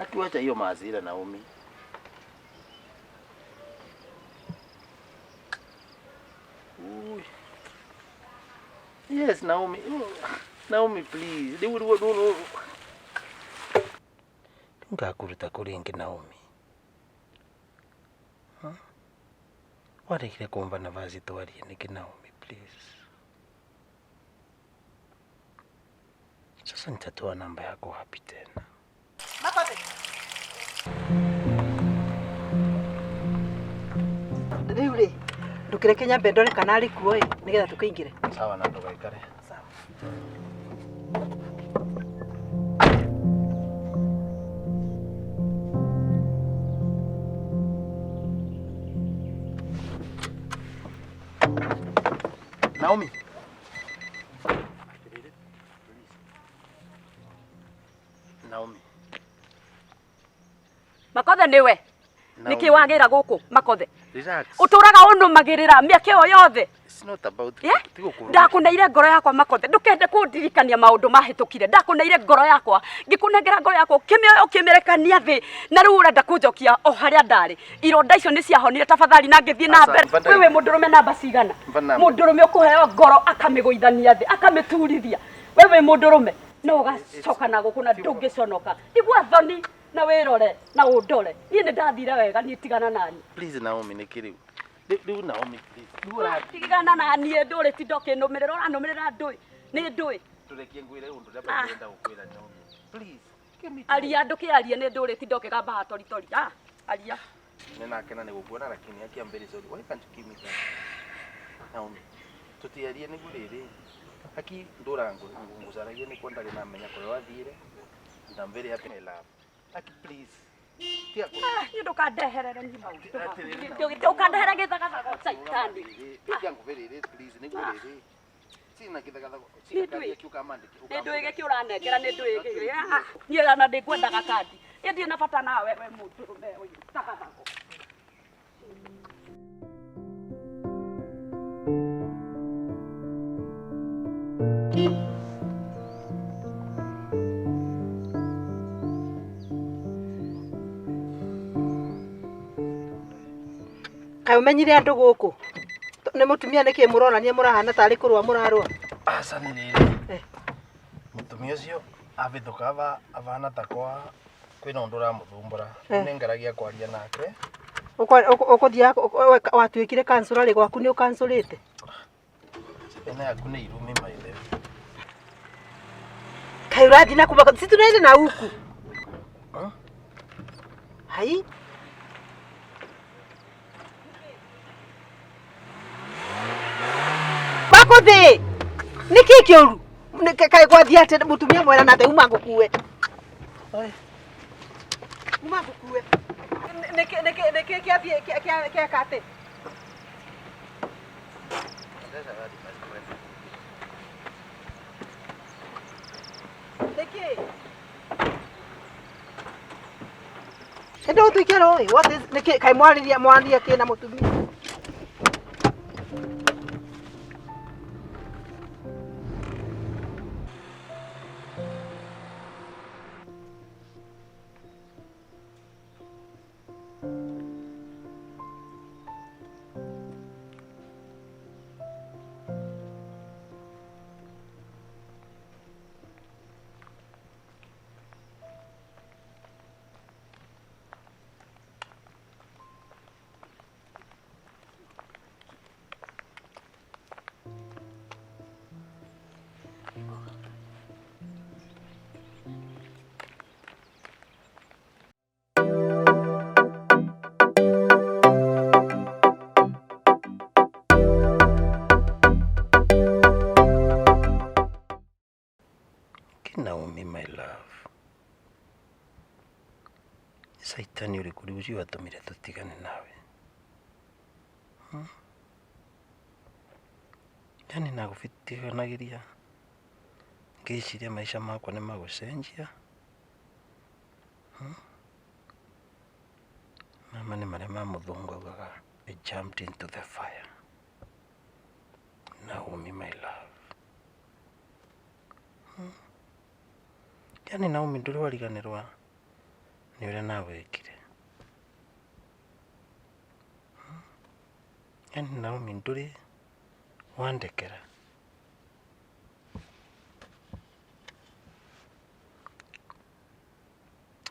Akiwacha hiyo maazira Naomi. Ui. Yes, Naomi. Oh, Naomi, please. Ngakuruta kuri ingi Naomi. Huh? Waregire kumva navazi twarie niki Naomi, please. Sasa nitatoa namba yako wapi tena? Makothe. Rĩu rĩ, ndũkĩreke nyambe ndore kana arĩ kuo ĩ, nĩgetha tũkĩingĩre. Sawa na ndũgaikare. Sawa. Naomi. Naomi. Makothe niwe. Naomi. Niki wagira guku Makothe. Relax. Uturaga unumagirira miaka iyo yothe. It's not about Yeah? Tigo Ndakuneire ngoro yakwa Makothe, ndukende kundirikania maundu mahitukire. Ndakuneire ngoro yakwa, ngikunengera ngoro yakwa, ukimioya ukimirekania thi, na riu urenda kunjokia o haria ndari. Ironda icio ni ciahonire tafadhali na ngithie na Aca, mbere. mva Wewe mundurume namba cigana? Mva namba. Mundurume ukuheo ngoro akamiguithania thi, akamiturithia. Wewe mundurume no ugacoka na guku na ndungiconoka. Igua thoni na wirore na undore. Nie ni ndathire wega, nie tigana nani. Please Naomi niki riu. Riu Naomi please. Riu ura Tigana na niĩ ndũrĩ tinda ũkĩnũmĩrĩra, ũranũmĩrĩra ndũĩ, nĩ ndũĩ. turekie ngwire undu uria Ah. ndĩrenda gukwira Naomi. Please. Give me time. Aria ndũkĩarie nĩ ndũrĩ tinda ũkĩgamba hatoritori. Ah, aria. Ninakena nĩ gũkuona lakini aki I'm very sorry. Why can't you give me time? Naomi. Tutiarie nĩguo rĩrĩ. Aki ndũra ngucaragia nĩkuo ndarĩ namenya kũrĩa wathire. And I'm very happy my love. Aki please. Tiga Ah, niĩ ndũkandeherere niĩ maũndũ. Atĩrĩrĩ, Ndũkandehere gĩthagathago caitani. Tiga ngũbe rĩrĩ please nĩguo rĩrĩ. Sina gĩthagathago. Nĩ ndũĩ. Ũkamandĩke. Nĩ ndũĩ gĩkĩ ũranengera nĩ ndũĩ gĩkĩ. Ah, niĩ ona ndĩngwendaga kandi. Niĩ ndirĩ na bata nawe we mũndũrũme ũyũ gathagathago. Kaĩ ũmenyire andũ gũkũ? Nĩ mũtumia nĩkĩ mũronania mũrahana tarĩ kũrũa mũrarũa? Aca nĩ rĩrĩ. Eh. Mũtumia ũcio avithũka avana ta kwa kwĩna ũndũ ũramũthumbũra. Eh. Nĩ ngeragia kwaria nake. Ũkũthiaga watuĩkire kansũra rĩ, gwaku nĩ ũkansũrĩte? Ĩno yaku nĩ irumi maithe. Kaĩ ũrathiĩ na kuma si tunaenda na huku. Huh? Hai. Makothe. Nĩkĩ kĩũru? Kaĩ gwathiĩ atĩa mũtumia mwera na uma ngũkue. Uma ngũkue. Nĩkĩ nĩkĩ nĩkĩ kĩathiĩ kĩeka atĩ? Nĩkĩ? Enda ũtuĩke rũĩ. What is nĩkĩ kaĩ mwarĩria mwaria kĩ na mũtumia? Naomi my love. Caitani ũrĩkũ rĩu ũcio watũmire tũtigane nawe? Yani nagũbitiganagĩria ngĩciria maica makwa nĩ magũcenjia. Mama nĩ marĩa ma mũthũngũ augaga I jumped into the fire. Naomi my love. Yani Naomi ndũrĩ wariganĩrwa Nĩ ũrĩa nawĩkire. Yaani Naomi ndũrĩ wandekera.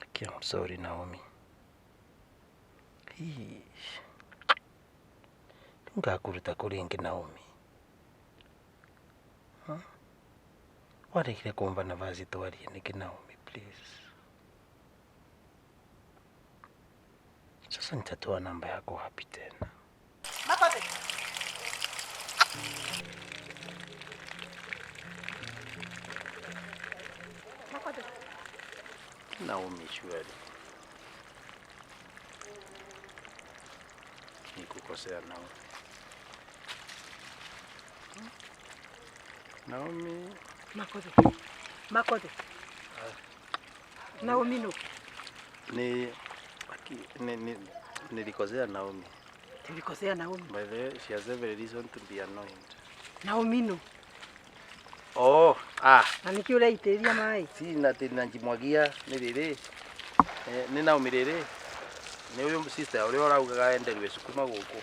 Okay, I'm sorry Naomi. Hii. Ngakuruta kũ rĩngĩ Naomi? Waregire kumva navazi twarie nĩkĩ Naomi please? Sasa nitatoa namba yako wapi tena? Makothe. Makothe. Naomi surely. Nikukosea Naomi. Naomi. Makothe. Makothe. Naomi no. Ni ni nilikosea Naomi. Nilikosea Naomi. By the way, she has every reason to be annoyed. Naomi no. Oh, ah. Na nĩkĩ ũreitĩrĩria maĩ? Si na njimwagia nĩ rĩrĩ. Nĩ Naomi rĩrĩ. Nĩ ũyũ sister ũrĩa ũraugaga enderwe cukuma gũkũ.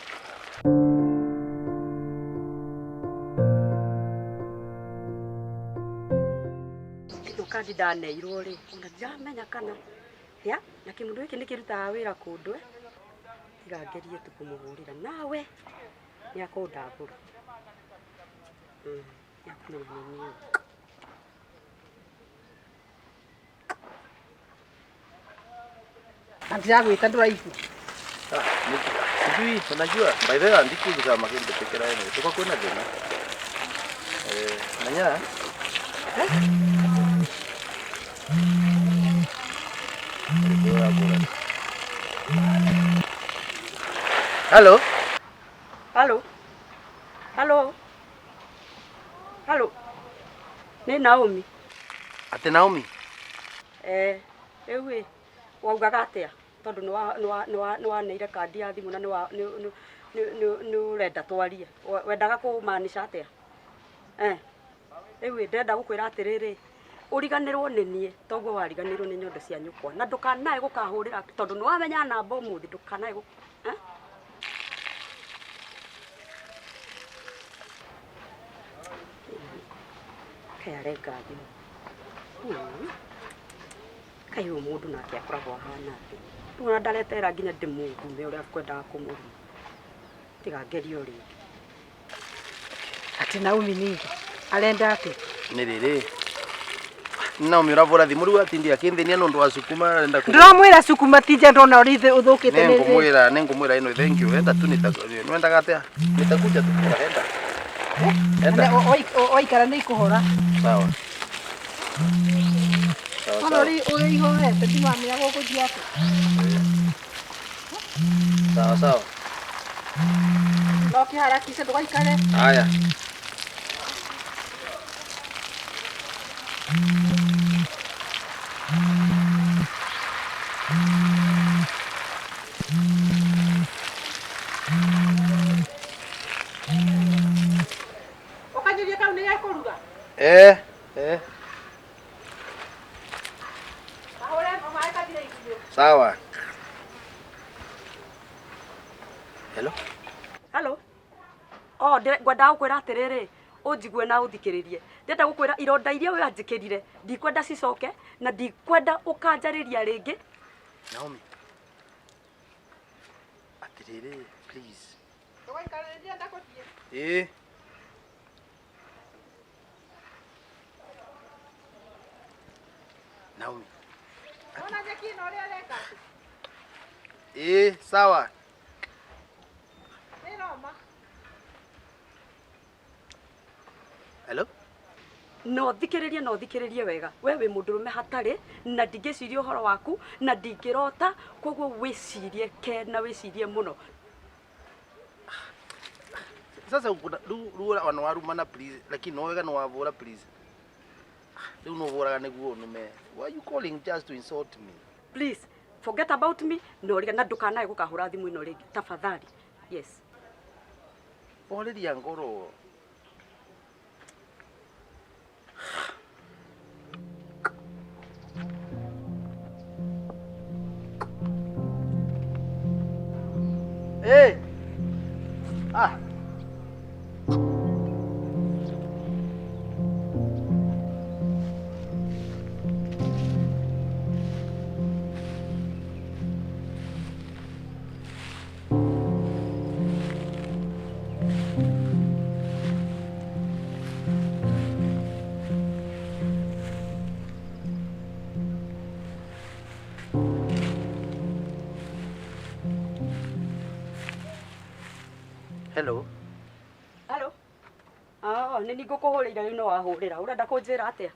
Ĩno kandi ndaneirwo rĩ, ona ndiramenya kana ya na kĩmũndũ gĩkĩ nĩkĩrutaga wĩra kũndũ tiga ngerie tu kũmũhũrĩra nawe nĩakũndambũra. Nĩakũmenya nĩ niĩ. Na ndĩragwĩta ndũraigua. Sijui, unajua by the way andiki gũthama kĩndũ tekera ene tuko kwĩna thĩna. Nanya? Hello. Hello. Hello. Hello. Nĩ Naomi. Atĩ Naomi? Rĩu ĩ waugaga atĩa? Tondũ nĩ waneire kandi ya thimũ na nĩ ũrenda twarie. Wendaga kũmaanisha atĩa? Rĩu ĩ ndĩrenda gũkwĩra atĩrĩrĩ, ũriganĩrwo nĩ niĩ toguo wariganĩirwo nĩ nyondo cia nyũkwa na ndũkanae gũkahũrĩra tondũ nĩ wamenya namba ũmũthĩ ndũkanae gũ Kaĩ arenga thimũ. Kaĩ ũyũ mũndũ nake akoragwo ahana atĩa? Rĩu ona ndaretera nginya ndĩmũgume ũrĩa ngwendaga kũmũruma. Tiga ngerie o rĩngĩ. Atĩ Naomi ningĩ arenda atĩ? Nĩ rĩrĩ. Naomi ũravũra thimũ rĩu atindi akĩnthĩnia nĩ ũndũ wa cukuma arenda kũ Ndĩramwĩra cukuma ti nja ndona ũrĩa ũthũkĩte nĩ Nĩngũmwĩra nĩngũmwĩra ĩno thank you enda tu nĩwendaga atĩa? Nitakuja tu kũra enda. Enda. Waikara nĩ ikũhora. Sawa. Sawa. Ona ũrĩa ihorete ndimamenya gũgũthiĩ atĩa. Sawa sawa. No kĩharakishe ndũgaikare. Haya. Ũkanyuria kau nĩ gekũruga? Kahũre maĩ kathire igunyũ. Sawa. Hello. Hello. Oh, ngwendaga gũkwĩra atĩrĩrĩ, ũnjigue na ũthikĩrĩrie. Ndĩrenda gũkwĩra ironda iria wanjĩkĩrire ndikwenda cicoke na ndikwenda ũkanjarĩria rĩngĩ. Naomi. Atĩrĩrĩ, please. Ndũgaikare ndĩrenda gũthiĩ. Naomi. Ona nyeki ĩno ũrĩa ĩreka atĩ? Sawa. Nĩ ĩroma. Hello? No thikĩrĩrie no thikĩrĩrie wega. We wĩ mũndũrũme hatarĩ na ndingĩciria ũhoro waku na ndingĩrota koguo wĩcirie ke na wĩcirie mũno. Sasa rĩu ona warumana please lakini no wega no wavũra please. Rĩu no ũvũraga nĩguo ũnume. Why are you calling just to insult me? Please forget about me no na ndũkanae gũkahũra thimũ ĩno rĩngĩ tafadhali. Yes. Horeria ngoro. Hey. Ah. Hello. Halo. Ah, nĩ niĩ ngũkũhũrĩire rĩu no wahũrĩra. Ũrenda kũnjĩra atĩa?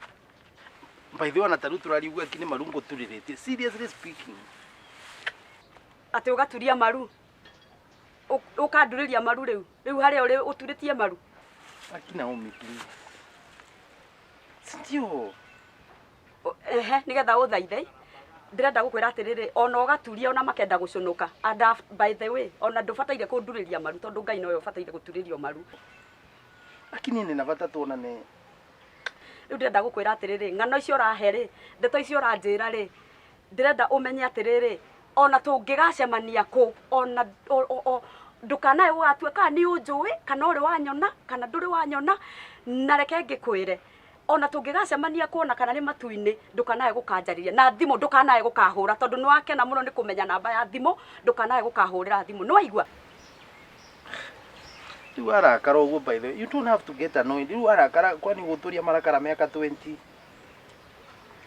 By the way, ona tarĩu tũrariuga kini maru ngũturĩrĩtie. Seriously speaking. Atĩ ũgaturia maru? Ũkandurĩria maru rĩu? Rĩu harĩa ũrĩ ũturĩtie maru? Aki Naomi, please. Sindio. Ehe, nĩgetha ũthaithe. Ndĩrenda gũkwĩra atĩrĩrĩ, ona ũgaturia ona makenda gũcũnũka. And by the way, ona ndũbataire kũndurĩria maru tondũ Ngai nowe ũbataire gũturĩrio maru. Aki niĩ nĩna bata tuonane. Rĩu ndĩrenda gũkwĩra atĩrĩrĩ, ng'ano icio ũrahe rĩ, ndeto icio ũranjĩra rĩ, ndĩrenda ũmenye atĩrĩrĩ, ona tũngĩgacemania kũ, ona ndũkanae gũgatua kana nĩ ũnjũĩ, kana ũrĩ wanyona, kana ndũrĩ wanyona, na reke ngĩkwĩre, ona tũngĩgacemania kũ ona kana nĩ matu-inĩ, ndũkanae gũkanjarĩria, na thimũ ndũkanae gũkahũra, tondũ nĩ wakena mũno nĩ kũmenya namba ya thimũ, ndũkanae gũkahũrĩra thimũ, nĩ waigua? Rĩu arakara ũguo by the way, you don't have to get annoyed. Rĩu arakara kwani gũtũria marakara mĩaka 20.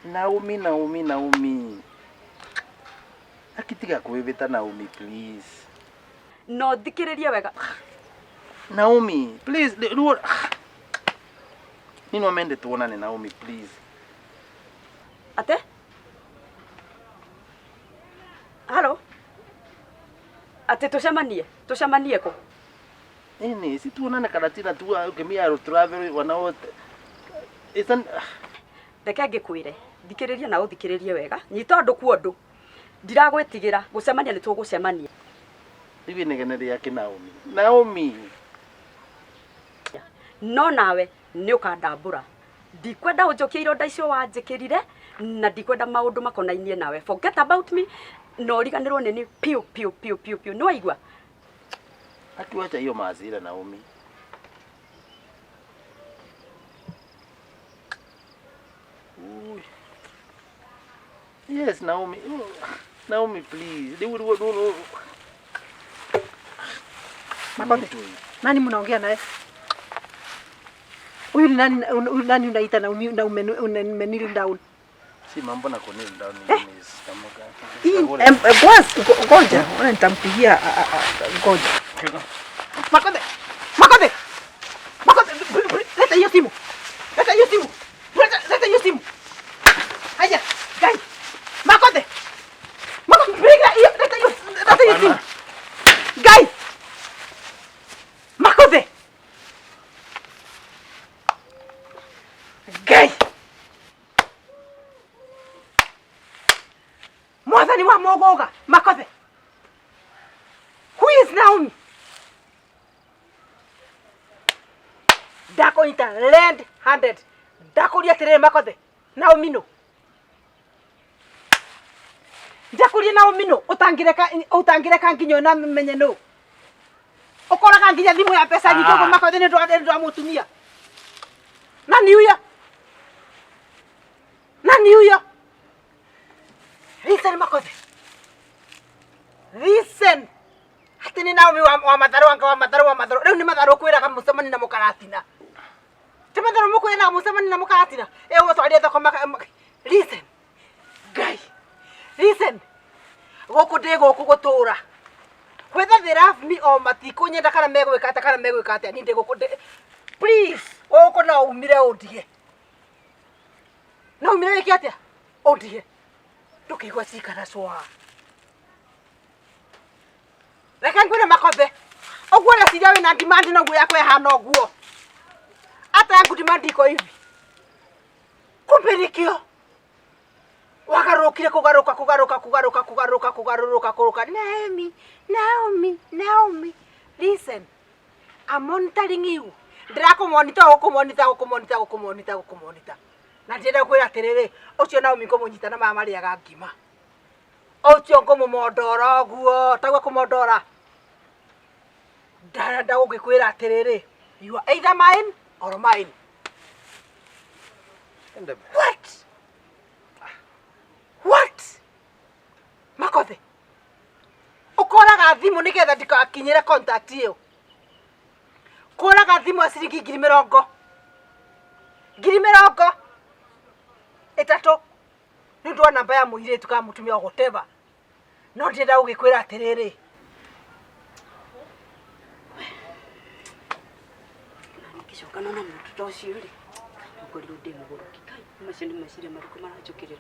Naomi, Naomi, Naomi. Akitiga kwĩvĩta Naomi, please. No thikĩrĩrie wega. Naomi, please, rĩu niĩ no mende tuonane Naomi, please. Ate? Halo? Ate tucemanie? Tucemanie kũ? Nini, si tuonane kana tina tu ukimia travel wanao It's an Reke ngĩkwĩre, thikĩrĩria na ũthikĩrĩrie wega. Nyita ũndũ kwa ũndũ. Ndiragwĩtigĩra, gũcemania nĩ tũgũcemania. Rĩu inegene rĩake Naomi. Naomi. No nawe nĩ ũkandambũra. Ndikwenda ũnjokie ironda icio wanjĩkĩrire, na ndikwenda maũndũ makonainie nawe. Forget about me, na ũriganĩrwo nĩ niĩ piũ piũ piũ piũ piũ. Nĩ waigua? Akiwacha hiyo maazira Naomi. Ui. Yes, Naomi. Oh, Naomi, please. Rĩu rĩu rĩu. Makote. Nani mnaongea naye? Huyu ni nani? Huyu nani unaita na na umenil down? Si mambo na kunil down ni Hii boss, ngoja, ona nitampigia ngoja. Makote. Makote. Makote, leta hiyo simu. Leta hiyo simu. Leta hiyo simu. Haya, guys. Makote. Makote, piga hiyo, leta hiyo, leta hiyo simu. Guys. Makote. Guys. Mwathani wa mogoga, Makote. Who is Naomi? Ndakũnyita red handed. Ndakũria atĩrĩrĩ Makote, Naomi nũ? Ndakũria Naomi nũ? Ũtangĩreka ũtangĩreka nginya ona menye nũ? Ũkoraga nginya thimũ ya mbeca nyingĩ ũguo Makote nĩ ũndũ wa mũtumia. Nani huyo? Nani huyo? Listen Makote. Listen. Ati nĩ Naomi wa matharũ anga wa matharũ wa matharũ. Rĩu nĩ matharũ kwĩraga mũcemani na mũkaratina. Ti matharũ mũkwĩraga mũcemani na mũkaratina. Ĩ ũgũtwarire thoko maka. Listen. Ngai. Listen. Gũkũ ndĩ gũkũ gũtũra. Whether they love me or matikũnyenda kana megwĩka atĩa kana megwĩka atĩa niĩ ndĩ gũkũ ndĩ. Please, gũkũ no umire ũndige. No umire wĩke atĩa? Ũndige. Ndũkĩigua cikara cwa. Reke ngwĩre Makothe, ũguo ũreciria wĩna demand noguo yakwa ĩhana ũguo. Hata yangu demand iko hivi. Kumbe nĩkĩo wagarũrũkire kũgarũka kũgarũka kũgarũka kũgarũka kũgarũrũka kũrũka. Naomi, Naomi, Naomi, listen. I'm monitoring you. Ndĩrakũmonita gũkũmonita gũkũmonita gũkũmonita gũkũmonita. Na ndĩrenda kwĩra atĩrĩrĩ, ũcio Naomi ngũmũnyita na maya marĩaga ngima. Ũcio ngũmũmondora ũguo, taguo kũmondora. Ndarenda gũgĩkwĩra atĩrĩrĩ, you are either mine or mine. Enda. What? What? Makothe. Ũkoraga thimũ nĩgetha ndikakinyĩre contact ĩyo. Kũraga thimũ ya ciringi ngiri mĩrongo. Ngiri mĩrongo ĩtatũ. Nĩ ũndũ wa namba ya mũirĩtu kana mũtumia whatever. No ndĩrenda gũgĩkwĩra atĩrĩrĩ. Ngĩcoka nona mũndũ ta ũcio rĩ, ngorirwo ndĩ mũgũrũki. Kai, macio nĩ meciria marĩkũ maranjũkĩrĩra?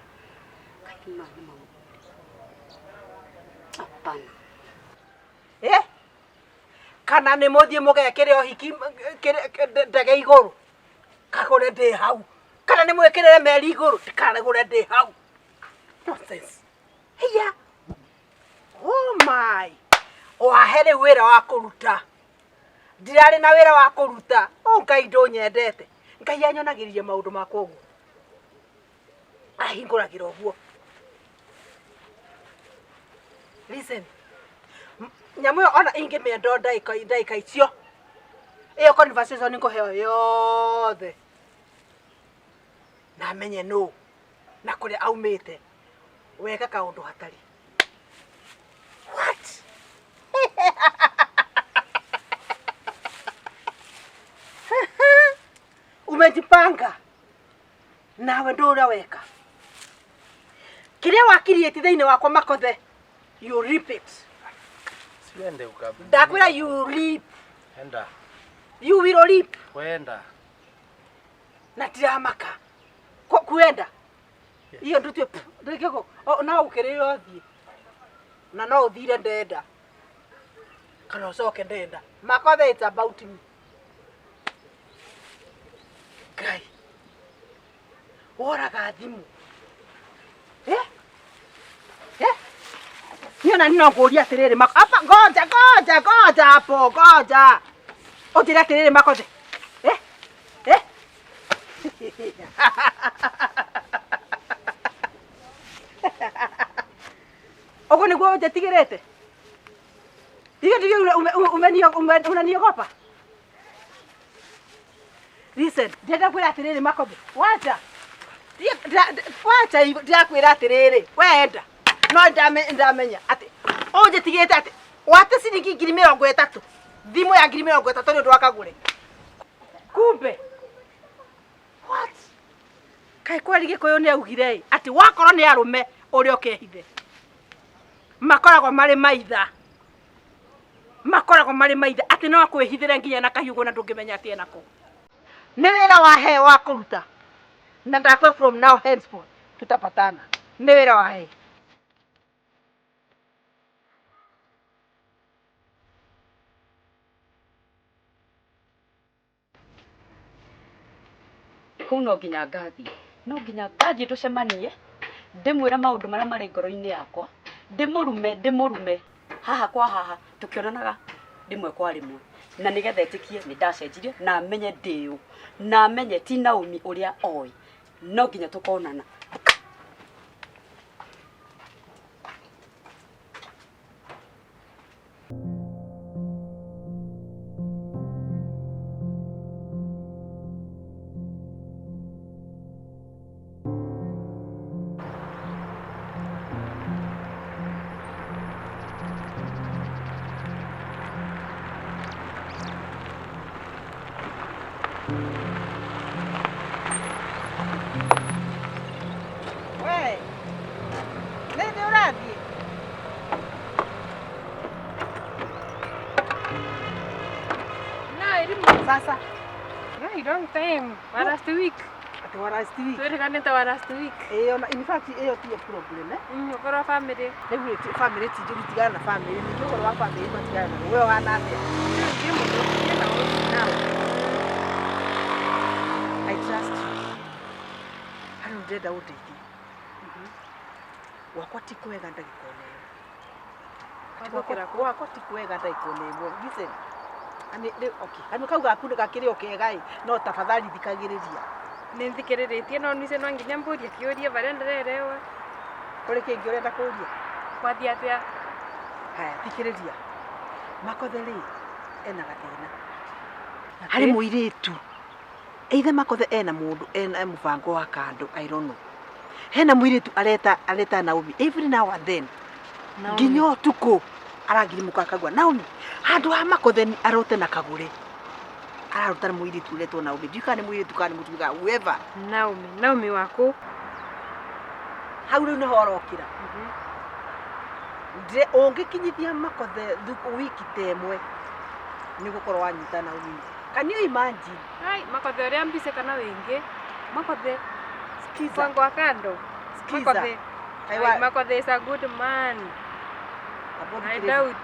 Kai, maya nĩ maũndũ. Hapana. Eh? Kana nĩ mũthiĩ mũgekĩre ũhiki ndege igũrũ. Kagũre ndĩ hau. Kana nĩ mwĩkĩrĩre meri igũrũ. Ndikagũre ndĩ hau. Nonsense. Hiya. Oh my. Wahe rĩu wĩra wa kũruta. Ndirarĩ na wĩra wa kũruta. Oh Ngai ndũnyendete. Ngai anyonagĩrĩria maũndũ makwa ũguo. Ahingũragĩra ũguo. Listen. Nyamũ ĩyo ona ingĩmĩenda o ndagĩka ndagĩka icio. Ĩyo conversation ngũheo yothe. Na menye nũ na kũrĩa aumĩte. Weka kaũndũ hatarĩ. What? Umejipanga nawe ndå ũrĩa weka kĩrĩa wakiriĩti thĩinĩ wakwa Makothe, you reap it. Siende uka. Ndakwĩra you reap. Enda. You will reap. Kwenda. Na tiramaka kuenda iyo ndutue ndikiko no ukirire ũthiĩ na no ũthire ndenda kana ũcoke ndenda. Makothe, it's about me. Ngai woraga thimũ, eh? Eh? Niĩ ona no ngũria atĩrĩrĩ, apa, ngoja ngoja ngoja hapo, ngoja ũnjĩre atĩrĩrĩ, Makothe, eh? Eh? Ũguo nĩguo ũnjĩtigĩrĩte? Hiyo ndivyo unaniogopa? Listen, ndĩrenda kwĩra atĩrĩrĩ, Makothe, wacha wacha hivyo, ndĩrakwĩra atĩrĩrĩ, wenda no ndamenya atĩ ũnjĩtigĩte atĩ wate ciringi 30,000, thimũ ya 30,000 nĩ ũndũ wa kagũre. Kumbe what? Kaĩ kweri Gĩkũyũ nĩ augire ĩ atĩ wakorwo nĩ arũme ũrĩa ũkehithe makoragwo marĩ maitha, makoragwo marĩ maitha atĩ no akwĩhithĩre nginya na kahiũ na ndũngĩmenya atĩ enako. Nĩ wĩra wahe wa kũruta na ndakwe from now henceforth tutapatana. Nĩ wĩra wahe. Kũu no nginya ngathiĩ, no nginya ngathiĩ tũcemanie, ndĩmwĩre maũndũ marĩa marĩ ngoro-inĩ yakwa, ndĩmũrume, ndĩmũrume haha kwa haha tũkĩonanaga rĩmwe kwa rĩmwe, na nĩgetha etĩkie nĩ ndacenjirie na amenye ndĩũ na amenye ti Naomi ũrĩa oĩ. No nginya tũkonana. We nĩ thĩ ũrathiĩ? No, irimu. Sasa. Yeah, long time. Wa last week. Atĩ wa last week? Twĩrĩganĩte wa last week. Ĩyo na in fact ĩyo tiyo problem, eh. Ũkorwo family. Rĩu rĩ, family ti njũru, tigana na family. Ningĩ ũhoro wa family matigana naguo. We ũhana atĩa? Ndiĩ mũndũ. Ndiĩ na ũru. Now I trust you. Harĩ ndĩrenda ũndeithie. Gwakwa ti kwega ndagĩka ona ĩmwe. Wathũkĩra kũ? Gwakwa ti kwega ndagĩka ona ĩmwe. Listen. Ani rĩu okay. Kanua kau gaku gakĩrĩ o kega ĩ, no tafadhali thikagĩrĩria. Nĩ thikĩrĩrĩtie no nice no nginya mbũrie kĩũria barĩa ndĩrerewa. Kũrĩ kĩngĩ ũrenda kũria? Kwathiĩ atĩa? Haya, thikĩrĩria. Makothe rĩ, Ena gathĩna. Harĩ mũirĩtu. Either Makothe ena mũndũ ena mũbango wa kando, I don't know. Hena mũirĩtu areta areta Naomi every now and then. Nginya ũtukũ arangirimuka akagua Naomi handũ ha Makothe arote na kagũre. Araruta mũirĩtu ũretwo Naomi. Ndiũĩ kana nĩ mũirĩtu kana nĩ mũtumia whoever. Naomi, Naomi waku. Hau rĩu nĩho ũrokĩra. Ũngĩkinyithia Makothe wiki ta ĩmwe nĩ ũgũkorwo wanyita Naomi. Can you imagine? Ai, Makothe ũrĩa mbice kana wĩngĩ. Makothe. Skiza. Mpango wa kando. Skiza. Makothe. Ai, Makothe is a good man. I doubt.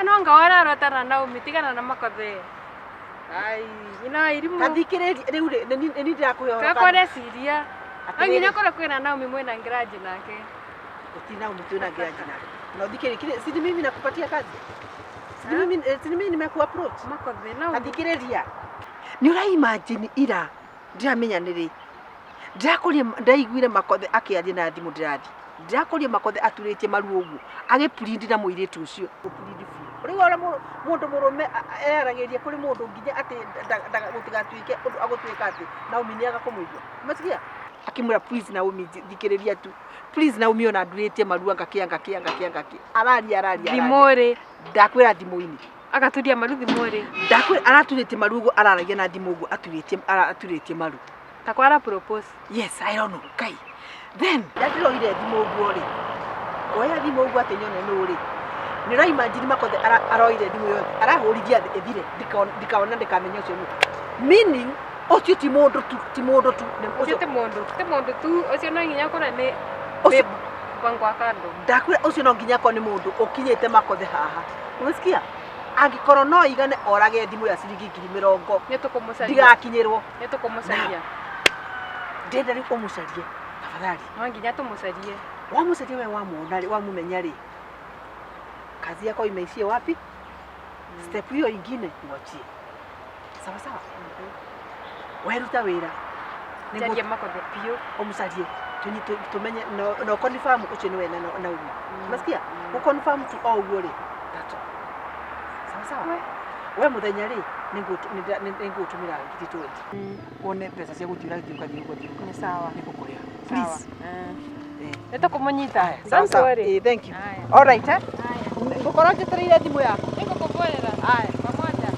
Ano nga wala rotana Naomi tigana na Makothe. Ai, ina irimu. Tathikĩrĩria rĩu rĩ nĩ nĩ ndĩrakũhe ũhoro kana- Kakore ciria. Atĩrĩrĩ. Anginya korwo kwĩna Naomi mwĩna ngiraji nake. Gũtirĩ Naomi twĩna ngiraji nake. Na ũthikĩrĩrie kile si ni mimi nakupatia kazi. Si ni mimi si ni mimi nimekuapproach. Makothe Naomi. Tathikĩrĩria. Nĩ ũra imagine ira ndiramenya nĩ rĩ. Ndĩrakũria ndaiguire Makothe akĩaria na thimũ ndĩrathi. Ndĩrakũria Makothe aturĩtie maru ũguo agĩpurindi na mũirĩtu ũcio. Gũpurindi biũ. Rĩu ũrĩa mũndũ mũrũme eyaragĩria kũrĩ mũndũ nginya atĩ gũtigatuĩke ũndũ agũtuĩka atĩ Naomi nĩ aga kũmũigua. Umesikia? Akĩmwĩra please Naomi thikĩrĩria tu. Please Naomi ona ndurĩtie maru anga kĩ anga kĩ anga kĩ anga kĩ. Araria araria. Thimũ rĩ. Ndakwĩra thimũ-inĩ. Agaturia maru thimũ rĩ. Ndakwĩra araturĩtie maru ũguo araragia na thimũ ũguo aturĩtie aturĩtie maru. Takwara propose. Yes, I don't know. Kai. Then, ndĩroire thimũ ũguo rĩ. Oya thimũ ũguo atĩ nyone nũ rĩ. Nĩ ũra imagine Makothe aroire thimũ yothe. Arahũrithia thĩ ĩthire. Ndikaona ndikamenya ũcio nũ. Meaning, ũcio ti mũndũ tu, ti mũndũ tu. Ũcio ti mũndũ, ti mũndũ tu. Ũcio no nginya akorwo nĩ mbango wa kando. Ndakwĩra ũcio no nginya akorwo nĩ mũndũ ũkinyĩte Makothe haha. Umesikia? Angĩkorwo no igane orage thimũ ya ciringi ngiri mĩrongo. Nĩ tũkũmũcaria. Ndigakinyĩrwo. Nĩ tũkũmũcaria. Ndĩrenda rĩu ũmũcarie tafadhali. No nginya tũmũcarie. Wamũcaria we wamuona rĩ, wamũmenya rĩ, kazi yako imeishia wapi? Step hiyo ingine uachie. Sawa sawa. Weruta wĩra. Njarie Makothe biũ. Ũmũcarie. Tumenye no confirm ũcio nĩwe na Naomi. Umesikia? Gũ-confirm tu o ũguo rĩ. That's all. Sawa sawa. We mũthenya rĩ nĩngũtũmĩra ngiri 20. Wone mbeca cia gũthiũra thiũka thiũka thiũka. Nĩ sawa. Nĩngũkũrĩha. Please. Nĩ tũkũmũnyita. Sawa sawa. Thank you. All right, eh? Ngũkorwo njetereire thimũ yaku. Nĩngũkũbũrĩra. Haya. Pamoja.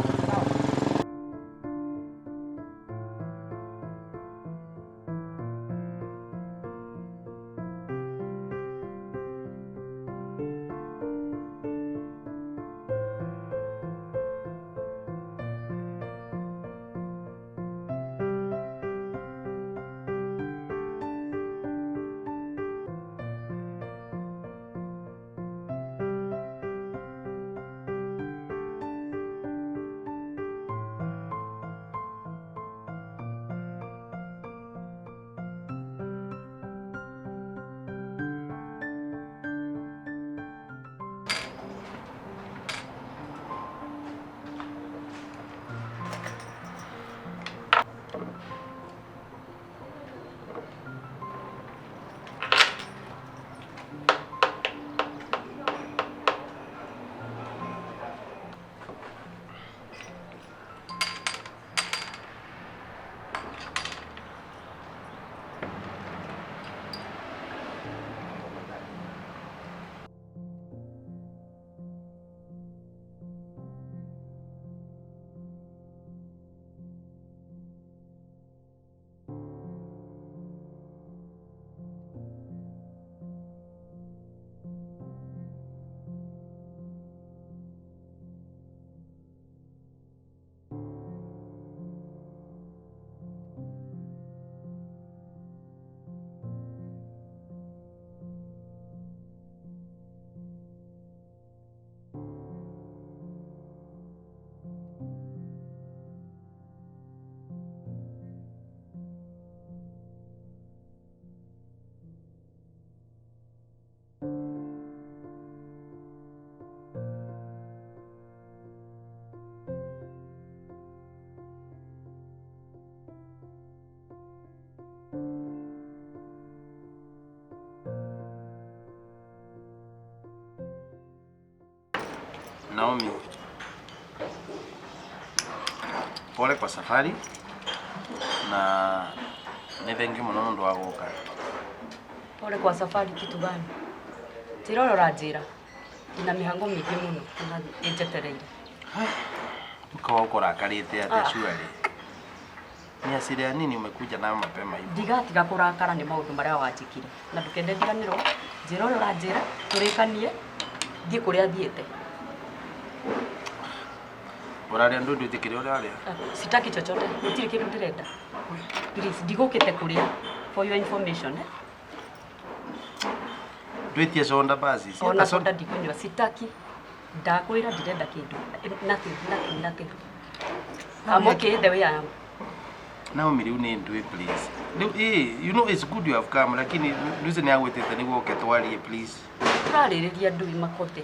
Naomi, Pole kwa safari na nĩ thengiũ mũno nĩ ũndũ wa gũka. Pole kwa safari kitu gani? Njĩra ũrĩa ũranjĩra. Ndina mĩhango mĩingĩ mũno na ĩnjetereire. Ukawa uko rakarĩte atĩa Ah. surely? Ni hasira ya nini umekuja nayo mapema hivi? Ndigatiga kũrakara nĩ maũndũ marĩa wanjĩkire. Na ndũkende ndiganĩrwo. Njĩra ũrĩa ũranjĩra tũrĩkanie thiĩ kũrĩa thiĩte. Ũrarĩa ndũ ndwĩtĩkĩre ũrarĩa? Sitaki chochote. Gũtirĩ kĩndũ ndĩrenda. Please, ndigũkĩte kũrĩa. For your information, eh? Ndwĩtie soda basi. Si Ona hata soda ndikũnyua. Sitaki. Ndakwĩra ndirenda kĩndũ. Nothing, nothing, nothing. I'm okay the way I am. Naomi rĩu nĩ ndwĩ please. Rĩu eh, you know it's good you have come lakini Lucy nĩ agwĩtĩte nĩguo ũke twarie please. Tũrarĩrĩria ndũi Makothe.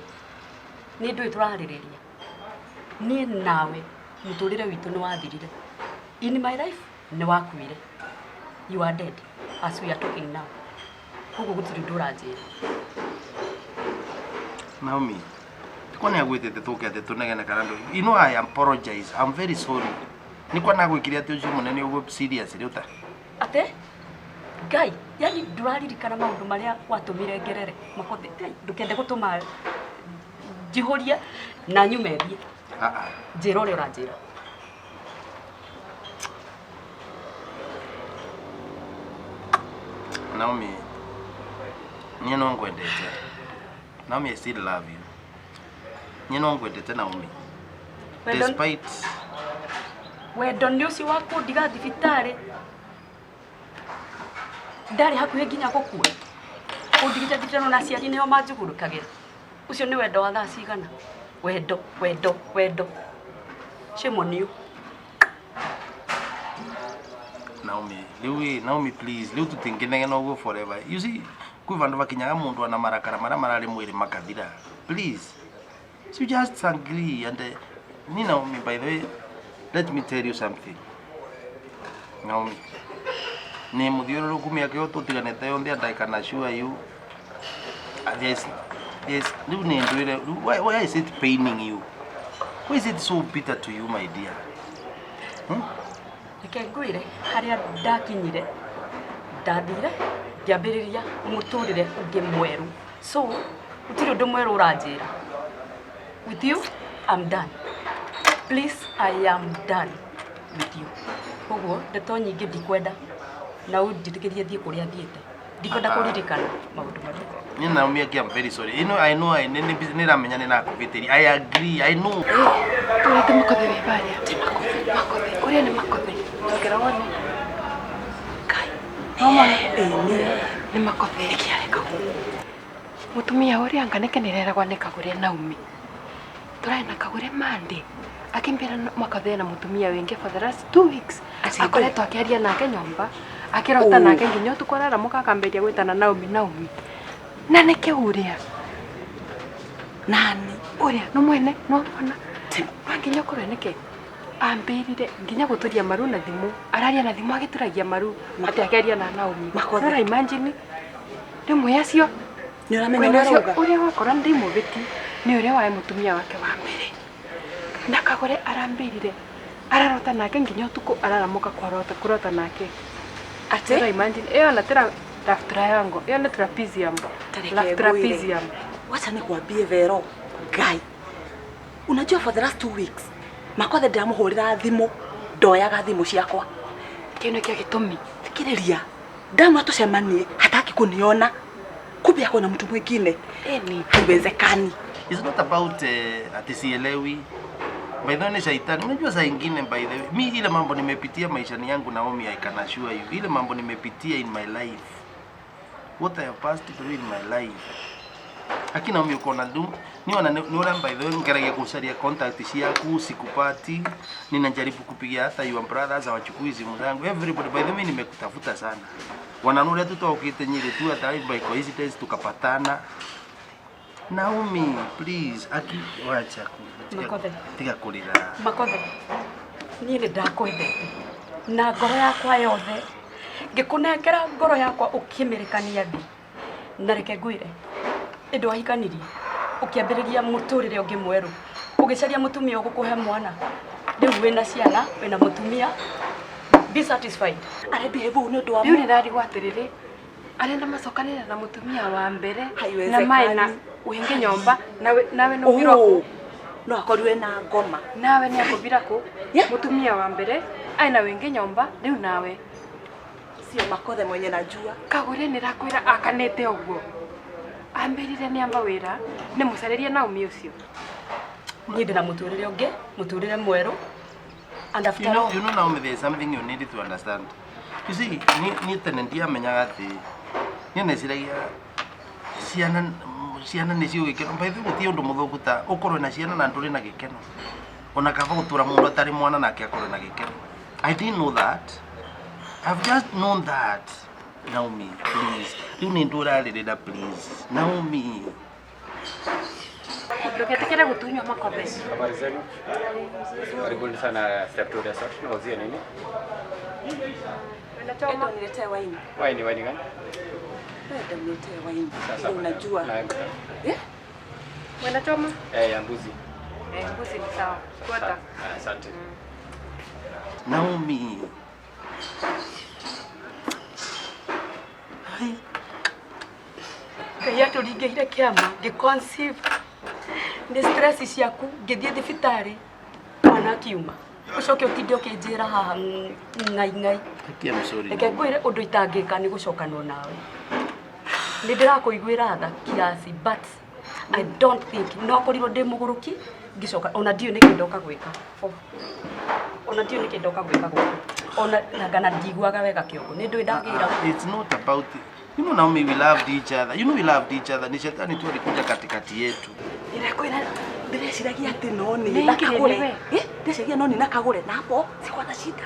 Nĩ ndũĩ tũrarĩrĩria. Niĩ nawe mũtũrĩre witũ nĩ wathirire. In my life nĩ wakuire. You are dead as we are talking now. Koguo gũtirĩ ũndũ ũranjĩra. Naomi, kwa nĩ agwĩtĩte tũke atĩ tũnegene kana ndũ. You know I apologize. I'm very sorry. Nĩ kwa nagwĩkire atĩ ũcio mũnene ũguo serious rĩu ta. Ate? Ngai, yani ndũraririkana maũndũ marĩa watũmire ngerere. Makothe, Ngai, ndũkende gũtũma njihũrie na nyume thiĩ. Ah ah. Njĩra ũrĩa ũranjĩra. Naomi, niĩ no ngwendete. Naomi, I still love you. Niĩ no ngwendete Naomi. Wendo- Despite Wendo nĩ ũcio wa kũndiga thibitarĩ. Ndarĩ hakuhĩ nginya gũkua. Ũndigĩte thibitarĩ ona aciari nĩo manjugurũkagĩra. Ũcio nĩ wendo wa thaa cigana? Wendo, wendo, wendo. Shame on you. Naomi, rĩu ĩ, Naomi please, rĩu tũtingĩnegena ũguo forever. You see, kwĩ vandũ vakinyaga mũndũ ana marakara marĩa mararĩ mwĩrĩ makathira. Please. So you just agree and ni Naomi, by the way, let me tell you something. Naomi, nĩ mũthiũrũrũku mĩaka ĩyo tũtiganĩte yothe and I can assure you there's rĩu nĩ ndwĩre, rĩu why is it paining you? Why is it so bitter to you, my dear? Hmm? Reke ngwĩre harĩa ndakinyire ndathire ngĩambĩrĩria mũtũrĩre ũngĩ mwerũ. So gũtirĩ ũndũ mwerũ ũranjĩra. With you, I'm done. Please, I am done with you. Koguo ndeto nyingĩ ndikwenda na ũnjĩtĩkĩrie thiĩ kũrĩa thiĩte. Ndikwenda kũririkana maũndũ marĩa. Ni Naomi aki I'm very sorry. You know, I know I nĩ nĩ ramenya nĩ nakũvĩtĩria. I agree, I know. Tũrĩa ti Makothe wĩ barĩa. Ti Makothe. Makothe. Ũrĩa nĩ Makothe. Tongera wone. Ngai. No mone. Nĩ Makothe. Nĩkĩ areka ũguo? Mũtumia ũrĩa anga nĩke nĩreragwa nĩ Kagũre Naomi. Tũrarĩ na Kagũre Monday. Akĩmbĩra Makothe na mũtumia wĩngĩ for the last 2 weeks. Akoretwo akĩaria nake nyũmba. Akĩrota nake nginya ũtukũ araramũka akambĩrĩria gwĩtana Naomi Naomi. Na nĩkĩ ũrĩa? Nani? Ũrĩa no mwene no mwana. No nginya ũkorwo nĩkĩ ambĩrire nginya gũtũria maru na thimũ. Araria na thimũ agĩtũragia maru atĩ akĩaria na Naomi. Makothe. No imagine rĩmwe acio Nĩ ũramenya kwĩna ũrĩa ũcio ũrauga? ũrĩa wakora ndĩmũvĩti nĩ ũrĩa wae mũtumia wake wa mbere. Na Kagũre arambĩrire ararota nake nginya ũtukũ araramũka kwarota kũrota nake. Atĩ? Ora imagine ĩyo na tĩra love triangle ĩyo nĩ trapezium. Tareke Love ngwĩre. trapezium. Wacha nikwambie Vero, Ngai. Unajua for the last 2 weeks Makothe ndĩramũhũrĩra thimũ ndoyaga thimũ ciakwa. Kĩu nĩkĩo gĩtũmi. Thikĩrĩria, ndamwĩra tũcemanie hataki kuniona. Kumbe ako na mtu mwingine. Ĩni. Haiwezekani. It's not about ati sielewi. By the way, ni shaitani. Unajua saa ingine by the way, mi ile mambo nimepitia maishani yangu Naomi, I can assure you. Ile mambo nimepitia in my life. What I have passed through in my life. Lakini Naomi uko na du ni wana ni wana by the way ngeragia kusaria contact ciaku sikupati. Ninajaribu kupigia hata your brothers hawachukui simu zangu. Everybody by the way nimekutafuta sana. Wananuria tu tokite nyiri tu hata by coincidence tukapatana. Naomi, please, aki wacha ku Makothe. tiga kurira. Makothe, niĩ nĩ ndakwendete na ngoro yakwa yothe ngĩkũnengera ngoro yakwa ũkĩmĩrĩkania thĩ na reke ngwĩre ĩndĩ wahikanirie ũkĩambĩrĩria mũtũrĩre ũngĩ mwerũ ũgĩcaria mũtumia ũgũkũhe mwana Rĩu wĩna ciana, wĩna mũtumia, be satisfied. Arebehave ũũ nĩ ũndũ wa Rĩu nĩndarigwo atĩrĩrĩ, arenda macokanĩre na mũtumia wa mbere na Haiwezekani. mae na wingi nyomba nawe nawe nũmbirwo Oh, kũ no akorirwe na ngoma. Nawe nĩ akũmbira kũ Yeah. Mũtumia wa mbere aina wingi nyomba rĩu nawe. Sio Makothe mwenye najua. Kagũre nĩrakwĩra akanĩte ũguo ambĩrire nĩamba wĩra nĩ mũcarĩrie Naomi ũcio. Niĩ ndĩ na mũtũrĩre ũngĩ, mũtũrĩre mwerũ. And after You know, all, you know Naomi, there is something you need to understand. You see, ni tene ndiamenyaga atĩ niĩ neciragia ciana nĩcio gĩkeno. By the way, gũtirĩ ũndũ mũthũku ta ũkorwo na ciana na ndũrĩ na gĩkeno. Ona kaba gũtũra mũndũ atarĩ mwana nake akorwo na gĩkeno. I didn't know that. I've just known that. Naomi, please. Rĩu nĩ ndũrarĩrĩra, please. Naomi. Ndũgetĩkĩre gũtunywo Makothe. Habari zenu? Karibuni sana Step 2 Resort. Nauzia nini? Enda uniletee waini. Waini waini gani? Enda uniletee waini. Sasa Ndio unajua. Na Eh? Mwenda choma? eh ya mbuzi. Eh, mbuzi ni sawa. Kwata. Ah, Asante. Naomi. Hai. Ngai atũringĩire kĩama, ngĩ-conceive. Nĩ stress ciaku, ngĩthiĩ thibitarĩ, mwana akiuma. Ũcoke ũtinde ũkĩnjĩra haha ngai ngai. Aki, I'm sorry. Reke ngwĩre ũndũ itangĩka nĩ gũcokanwo nawe. Nĩ ndĩrakũiguĩra tha kiasi, but I don't think no korirwo ndĩ mũgũrũki ngĩcoka ona ndiũĩ nĩkĩ ndoka gwĩka. Oh. Ona ndiũĩ nĩkĩ ndoka gwĩka gũkũ. Ona nangana ndiguaga wega kĩongo. Nĩ ndũĩ ndagĩra. It's not about, you know, Naomi, we loved each other. You know we loved each other. Ni shetani tu alikuja katikati yetu. Ndĩrakwĩra ndĩreciragia atĩ no nĩ Nĩ na ingĩ kagũre. nĩwe. Eh, ndĩreciragia no nĩ na kagũre na hapo sikuwa na shida.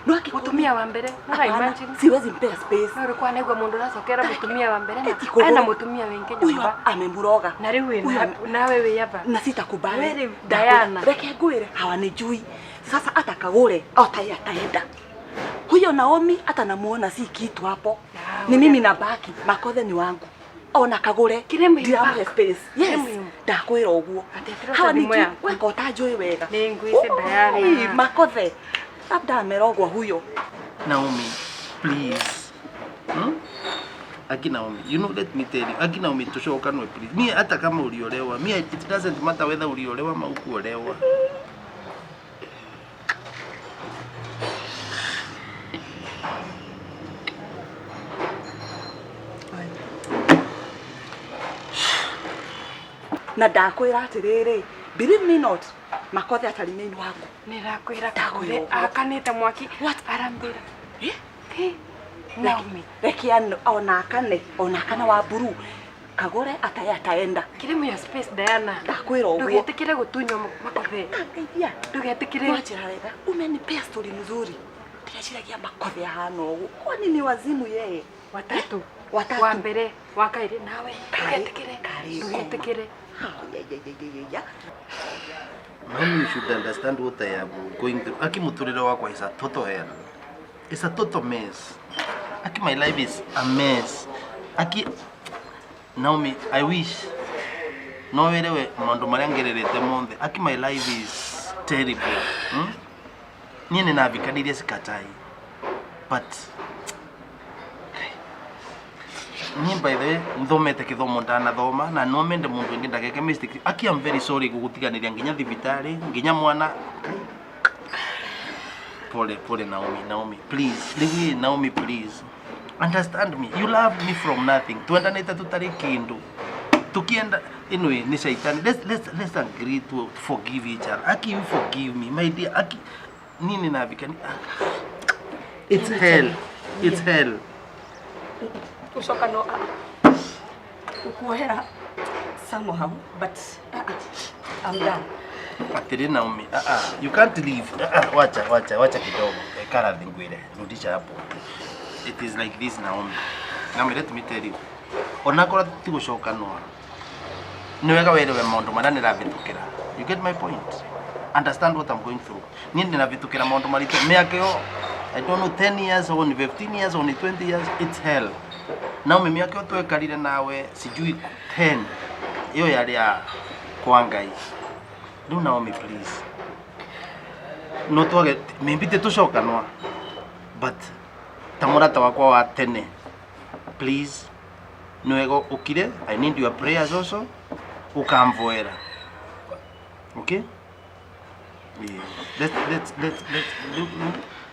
No akigũra Mũtumia wa mbere no Hapana, imagine. siwezi mpea space. No ũrĩkwa naigua mũndũ ũracokera mũtumia wa mbere na Eti kũgũra. ena mũtumia wĩngĩ Huyo nyũmba amemuroga. na rĩu Huyo nawe wĩ aba. Na sitakubali. Wewe rĩu Diana. Reke ngwĩre hawanijui. Sasa hata kagũre otaye ataenda. Huyo Naomi hata namuona si kitu hapo. Ah, Ni mimi nabaki, Makothe ni wangu. Ona kagũre Kire muhimu ndiramuhe back. space. Kire Yes, muhimu. ndakwĩra ũguo. Atetera Hawa thimũ nijui yaku. weka ũtanjũĩ wega. Nĩ ngwĩce Diana. Oi, Makothe labda amerogwa huyo. Naomi, please. Hmm? Aki Naomi, you know, let me tell you, Aki Naomi, tushokanwe please. Mi hata kama uliolewa, mi it doesn't matter whether uliolewa ama hukuolewa. Na ndakwĩra atĩrĩrĩ, believe me not, Makothe atarĩ wangu. Nĩrakwĩra Ndakwĩra kagũre ũguo. akanĩte mwaki What? arambĩra Eh? Hey, Naomi. Reke ona akane, ona akane wa buru. Kagũre ataye ataenda. Kire muyo space Diana. Ndakwĩra ũguo. Ndũgetĩkĩre gũtunywo Makothe. Ngeithia. Ndũgetĩkĩre. Nwanjĩra wega. Umenipea story mzuri. Ndĩreciragia Makothe ahana ũguo. Kwani ni wazimu yeye? Watatu. Watatu. Wa mbere, wa kaĩrĩ nawe. Karĩ- Ndũgetĩkĩre. karĩ Ndũgetĩkĩre. Ya, ya, ya, ya, ya, ya. Naomi, you should understand what I am going through. Aki muturire wakwa is a total hell. It's a total mess. Aki, my life is a mess. Aki, Naomi, I wish no wĩrewe maũndũ marĩa ngererete mothe. Aki, my life is terrible. Hmm? Niĩ nĩ navikanirie sikatai. But niĩ by the way nthomete gĩthomo ndanathoma na no mende mũndũ ũngĩ ndageke mistake. Aki, I'm very sorry gũgũtiganĩria nginya thibitarĩ nginya mwana. Pole pole Naomi, Naomi please, rĩu Naomi please understand me, you love me from nothing, twendanĩte tũtarĩ kĩndũ tukienda anyway ni shaitani. Let's agree to forgive each other. Aki, you forgive me, my dear. Aki, nini navikani, it's hell, it's hell. Gũcokanwo ukuohera somehow, but I'm done. Atiri Naomi, ah ah, you can't leave. Ah ah, wacha wacha wacha kidogo. Kara ngwire, rudisha hapo. It is like this, Naomi. Naomi, let me tell you. Onakorwo ti gũcokanwo. Nĩ wega werewe maũndũ marĩa nĩravĩtũkĩra. You get my point? Understand what I'm going through. Niĩ ndĩravĩtũkĩra maũndũ maritũ. Mĩaka ĩyo, I don't know, 10 years or 15 years or 20 years, it's hell. Naomi, mĩaka ĩyo twekarire nawe sijui 10. Ĩyo yarĩ ya kwa Ngai. Rĩu Naomi, please. No twage maybe te tucokanwa but ta mũrata wakwa wa tene, please, nĩ wega ũkire. I need your prayers also, ukamvoera, okay? Yeah. Let,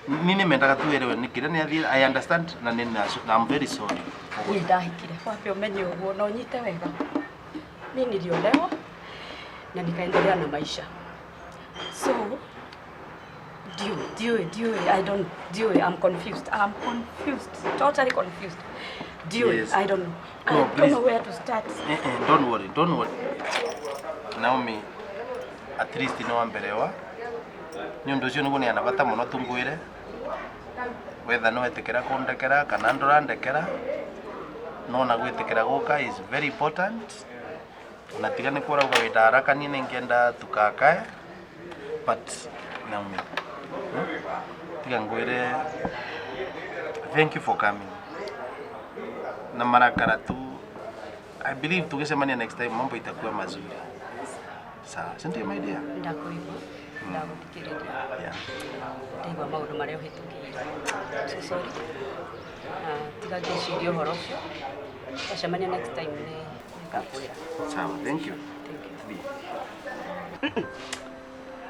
nini mendaga tuerewe nikire ni athire. I understand na nĩ I'm very sorry. Niĩ ndahikire wambe ũmenye ũguo na ũnyite wega. Mi niliolewa na nikaendelea na maisha, so ndio I don't ndio I'm confused. I'm confused, totally confused. Ndio. Yes. I don't know. I No, don't please. know where to start. Eh, eh, don't worry, don't worry. Naomi, at least nĩ wamberewa nĩ ũndũ ũcio nĩguo nĩ ana bata mũno tungwĩre wetha nĩ wetĩkĩra kũndekera kana ndũrandekera, no na gwĩtĩkĩra gũka is very important, na tiga nĩ kũrauga wĩ haraka niĩ nĩngĩenda tukakae, but Naomi, Tiga ngwĩre thank you for coming na marakara tu. I believe tukicemania next time mambo itakuwa mazuri, sawa, si ndio, my dear? Ndakuigua, ndagũthikĩrĩria. Ndaigua maũndũ marĩa ũhĩtũkĩire, so sorry, na tiga ngĩciria ũhoro ũcio. Twacemania next time nĩ ngakwĩra. Sawa, thank you. Thank you.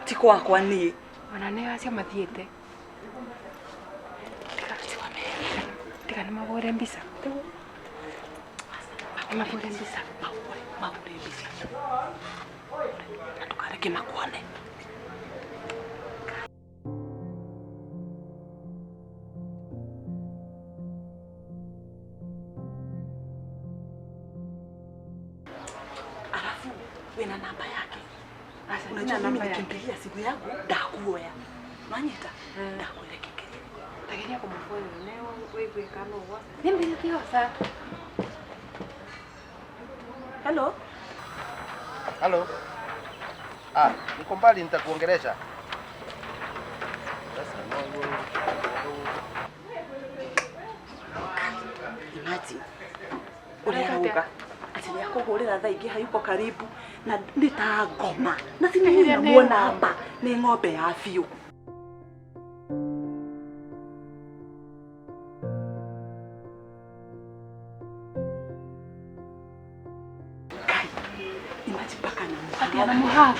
Ti kwakwa niĩ. Ona nĩ acio mathiĩte. Tiga tiga nĩ mahũre mbica. Nĩ mahũre mbica. Mahũre mahũre mbica na ndũkareke makuone. Alafu wĩna namba yake? Aca, unajua sina mimi namba yake. nikimpigia simu yangu ndakuoya nwanyita ndakwerekekeria. Tageria kũmũbũrĩra ne wĩigue kana ũguo. Nĩ mbica tigoca. Hello. Halo. Ah, niko mbali, nitakuongelesha. Sasa no. Imagine ũrĩa arauga atĩ nĩ akũhũrĩra thaa ingĩ hayuko karibu na nĩ ta ngoma na Ĩrĩa nĩ sinamuona ng'ombe. Hapa nĩ ng'ombe ya biũ. Kai, imagine mpaka Ati na anamuhug.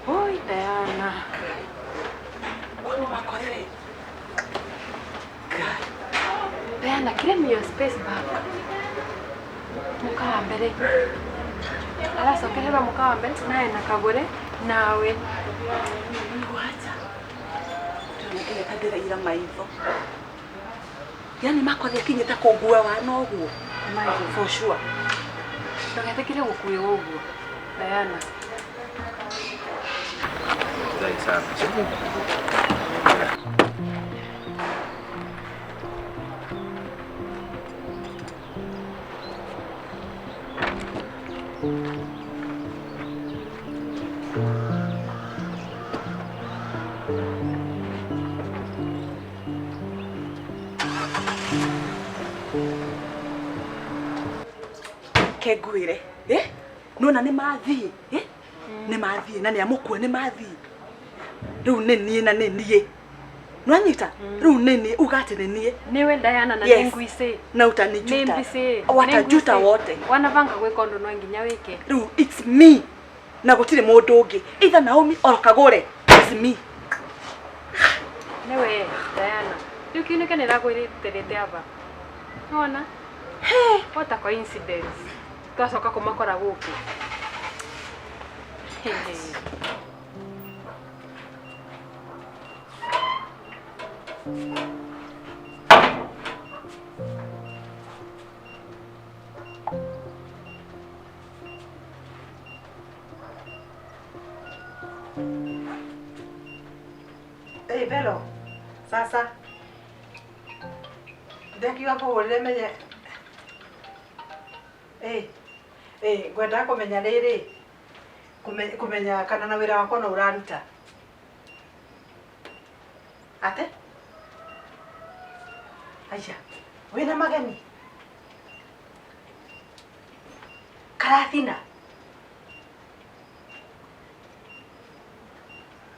Oi, Diana. Kwani makothe. Kai. Diana, claim your space back. Mũka wa mbere. Aracokererwo mũka wa mbere nawe na kagũre nawe. Wacha ndĩronekire ta ndĩraira maitho, yani makothe akinyĩte kũngue wana ũguo for sure. Ndũgetĩkĩre gũkuĩrwo ũguo. Diana. Furahi sana. Si ndio? Ke ngwĩre, eh, nona nĩ mathiĩ, eh, nĩ mathiĩ na nĩ amũkue, nĩ mathiĩ rĩu nĩ niĩ na nĩ niĩ nwanyita rĩu nĩ niĩ uga atĩ nĩ niĩ. Niwe Diana na Yes. nĩ ngwicĩ. Na Nĩ utanijuta. mbici. Watajuta wote. Wanabanga gwĩka ũndũ no nginya wĩke. Rĩu it's me na gũtirĩ mũndũ ũngĩ, either Naomi or Kagũre, it's me. Niwe Diana. Rĩu kĩu nĩkĩo nĩragwĩrĩte aba. Nĩwona? What a coincidence. Twacoka kũmakora gũkũ. Hey, hey. Hey, Vero. Sasa. Ndekiuga ngũhũrĩre menye. Ĩ, ĩ, ngwendaga kũmenya rĩrĩ. Kũmenya kana na wĩra wakwa no ũraruta. Ate? Aya, wĩna mageni? Karatina?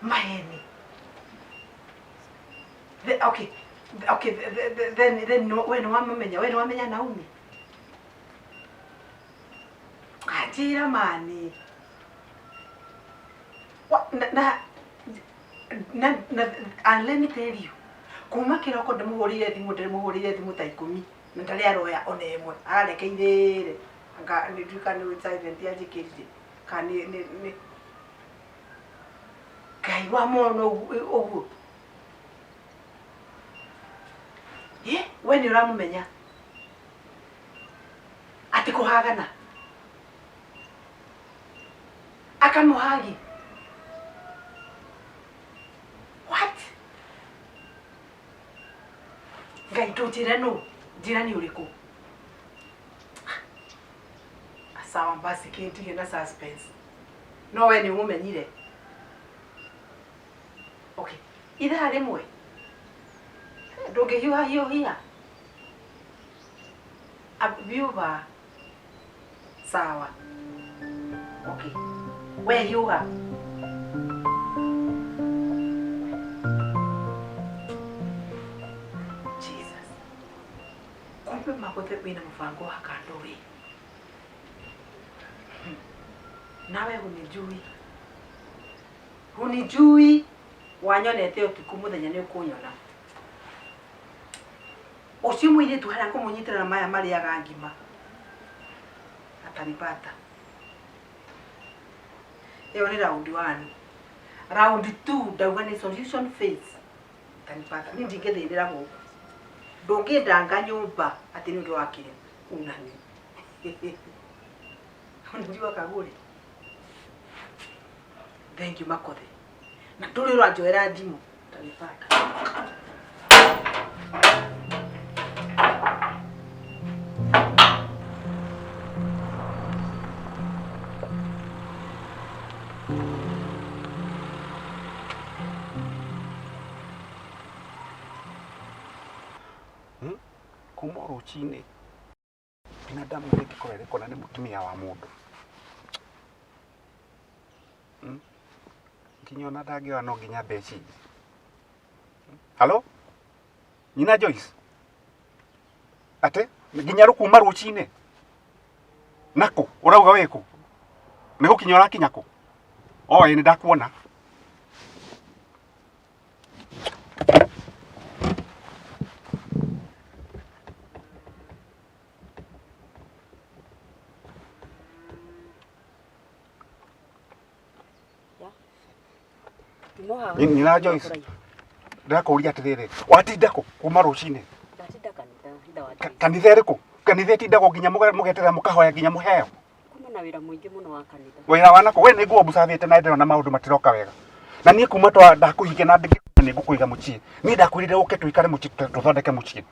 Maheni. Okay. Okay, then we no wamenya, we no wamenya Naomi. Ajira mani. What na na and let me tell you. Kuma kiroko ndimuhurire thimu ta 10 na ndari aroya ona imwe ararekeire anga nduka ni silent yanjikirire ka ni ni Ngai wa mono uguo. Ye, we ni uramumenya ati kuhagana akamuhagi. What? Ngai ndunjire no njira ni uriku. Sawa basi kindige na suspense. No we ni umumenyire. Okay. Ithaa rimwe ndungihiuha hiuhia biuba. Sawa. Okay. We hiuha. Jesus. Kumbe makothe wina mubango wa kando we. Nawe hunijui. Hunijui. Wanyonete utuku muthenya ni ukunyona. Ucio muiritu haria kumunyitira na maya mariaga ngima. Atanipata. Iyo ni round 1. Round 2 ndauga ni solution phase. Atanipata. Ni ndingithinira guku. Ndungindanga nyumba ati ni undu wa kire unani. Unajua kagure. Thank you Makothe. Na nduri uranjoera thimu. Atanipata. Kuma rucini binadamu rĩngĩkorwo rĩkona nĩ mũtumia wa mũndũ nginya ona ndangĩoya no nginya mbeca. Halo nyina Joyce, ate nginya rũkuma rũcinĩ nakũ ũrauga wĩkũ nĩ gũkinya ũrakinya kũ? Oĩ nĩ ndakuona. Nyina Joyce, ndakũria atĩrĩrĩ, watinda kũ kuma rũcinĩ? Ndatinda kanitha. Kanitha ĩrĩkũ? Kanitha ĩtindagwo nginya mũgeterera mũkahoya nginya mũheo. Kuma na wĩra mũingĩ mũno wa kanitha. Wĩra wa nakũ? We nĩ nguo mbucabĩte na ndĩrona maũndũ matiroka wega. Na niĩ kuma ndakũhikia na nĩ ngũkũiga mũciĩ. Niĩ ndakwĩrire ũke tũikare mũciĩ tũthondeke mũciĩ.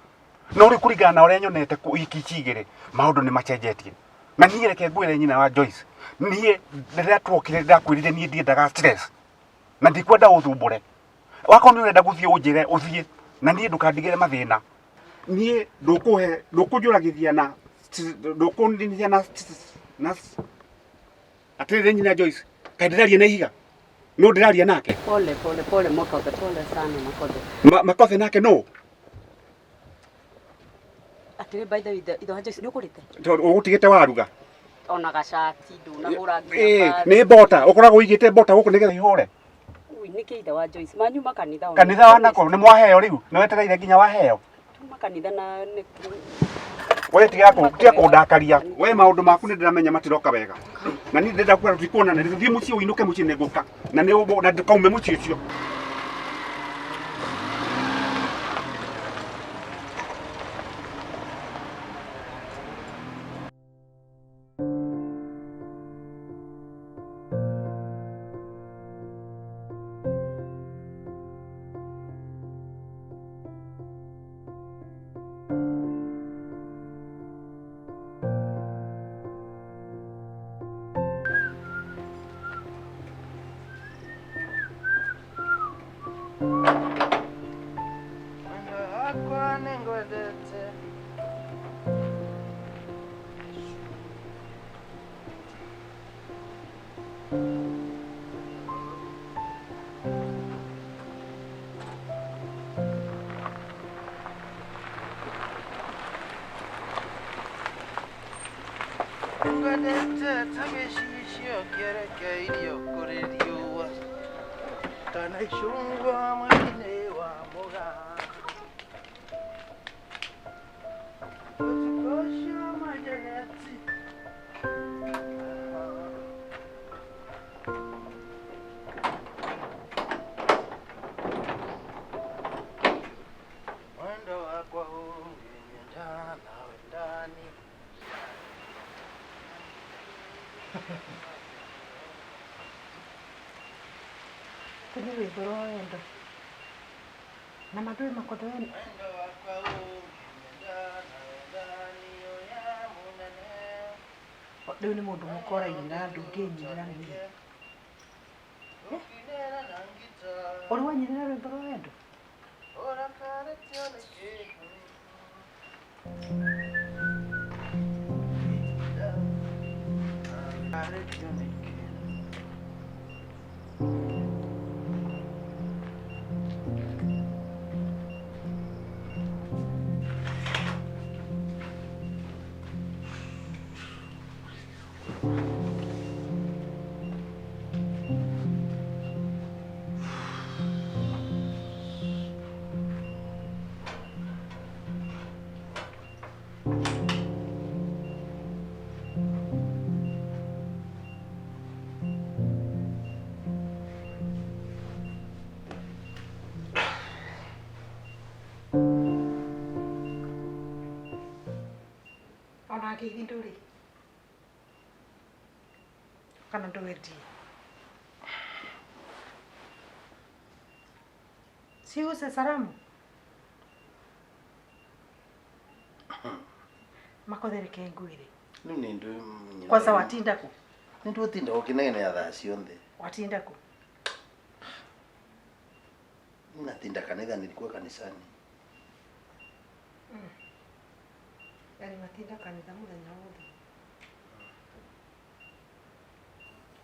No rĩu kũringana na ũrĩa nyonete wiki ici igĩrĩ maũndũ nĩ macenjetie. Na niĩ reke ngwĩre nyina wa Joyce, niĩ rĩrĩa tuokire ndakwĩrire niĩ ndiendaga stress. Na ndikwenda ũthumbũre. Wakorwo nĩ ũrenda gũthiĩ ũnjĩre ũthiĩ, na niĩ ndũkandigĩre mathĩna. Niĩ ndũkũhe ndũkũnjũragithia na ndũkũndinithia na atĩrĩrĩ nyina Joyce, kaĩ ndĩraria na ihiga? No ndĩraria nake? Pole pole pole Makothe, pole sana Makothe. Makothe nake no? Atĩrĩ by the way ithe wa Joyce nĩ ũkũrĩte? Tondũ ũgũtigĩte waruga. Ona gacati ndũnagũra nginya. Nĩ mbota, ũkoragwo ũigĩte mbota gũkũ nĩgetha ihũre. Nĩkĩ ithe wa Joyce manyuma kanitha ona. Kanitha wa nako nĩ mwaheo rĩu nĩ wetereire nginya waheo. Tuma kanitha na we tiga kũndakaria. We maũndũ maku nĩ ndĩramenya matiroka wega. Na niĩ ndĩrenda kuona tũtikuonana, thiĩ mũciĩ ũinũke mũciĩ nĩ ngũka. Na nĩ na ndũkaume mũciĩ ũcio. Ngwendete ta gĩcicio kĩerekeirio kũrĩ riũa kana icungwa mweri-inĩ wa mũgaa. Ũtukũ ũcio majeneti. Mwendo wakwa ũngĩnyenda nawe ndani. Nĩ rwĩmbo rwa wendo na mandũĩ makothe we. Mwendo wakwa ũngĩnyenda nawe ndani ũrĩa mũnene. Rĩu nĩ mũndũ mũka ũrainĩra ndũngĩnyinĩra niĩ. Ũkĩnena na ngita. Ũrĩ wanyinĩra rwĩmbo rwa wendo? Ũrakarĩtio nĩ kĩĩ? Ũrakarĩtio nĩ kĩĩ? Ona ngeithi ndũrĩ kana ndwendie siuse salamu makothe reke ngwĩre. Rĩu nĩ ndũ Kwanza watinda kũ? Nĩ ndũtinda ũkĩnegena thaa ciothe. Watinda kũ? Natinda kanitha, nilikuwa kanisani. Yani matinda kanitha mũthenya wothe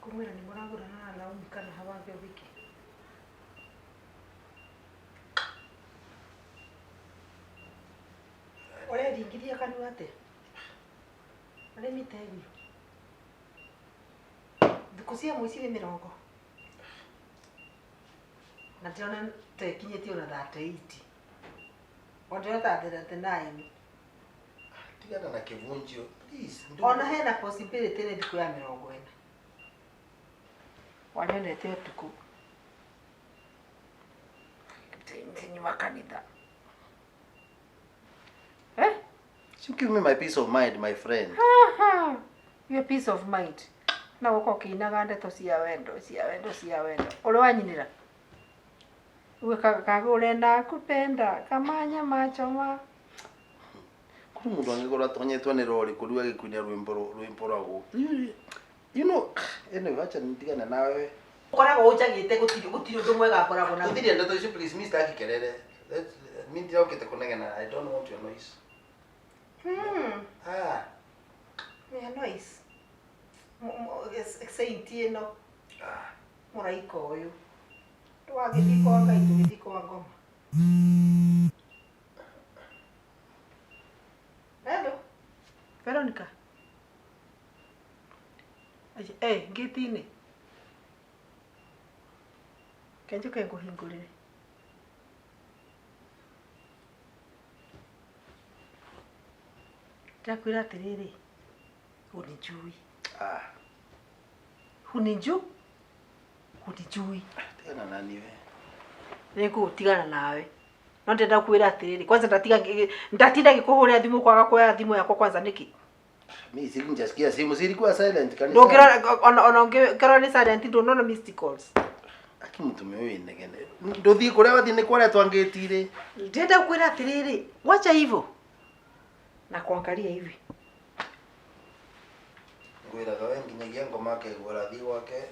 kumwĩra nĩ mũragũrana na Naomi kana hawathĩ wiki. Ũreringithia kanua atĩa? Let me tell you, thikũ cia mũici nĩ mĩrongo na ndĩrona ta ĩkinyĩtie ona 38, o ndĩrona ta 39. Tigana na kĩvunjio please. Ona hena possibility nĩ thikũ ya 40. Wanyonete ũtukũ nyuma kanitha, eh? You give me my peace of mind, my friend. Your peace of mind na gũka ũkĩinaga ndeto cia wendo cia wendo cia wendo ũrĩ wanyinĩra uge kagũre na kupenda kamanya machoma. Kũrĩ mũndũ angĩkorwo atonyetwo nĩ rori kũrĩ agĩkuinia rwĩmbo rwa gũkũ. You know, anyway, acha ndigane nawe. Ũkoragwo ũnjagĩte gũtirĩ ũndũ mwega ngoragwo naguo. Gũtirĩ ndeto icio please, mi sitaki kelele. Mi ndirokĩte kũnegena. I don't want your noise. Ah. Nĩ noise. Saint ĩno. Ah. Mũraika ũyũ. Ndũgagĩthiĩ kwa Ngai tũgĩthiĩ kwa ngoma. Hello. Veronica. Eh, ngĩti-inĩ. Kenjũke ngũhingũrĩre. Ndakwĩra atĩrĩrĩ, hunijui. Ah. Huniju? Hunijui. Tigana na niwe. Nĩngũgũtigana nawe. No ndĩrenda kwĩra atĩrĩrĩ, kwanza ndatinda ngĩkũhũrĩra thimũ kwaga kuoya thimũ yakwa kwanza nĩkĩ? Mi sijasikia simu, zilikuwa silent kanisa. Ndũngĩrora ona ũngĩkorwo nĩ silent ndũnona missed calls. Aki mũtumia ũyũ inegene. Ndũthiĩ kũrĩa wathiĩ nĩ kwaretwo ngĩti-rĩ. Ndĩrenda kwĩra atĩrĩrĩ, wacha hivyo. Na kuangalia hivi. Ngwĩraga we nginyagia ngoma akegwara athiĩ gwake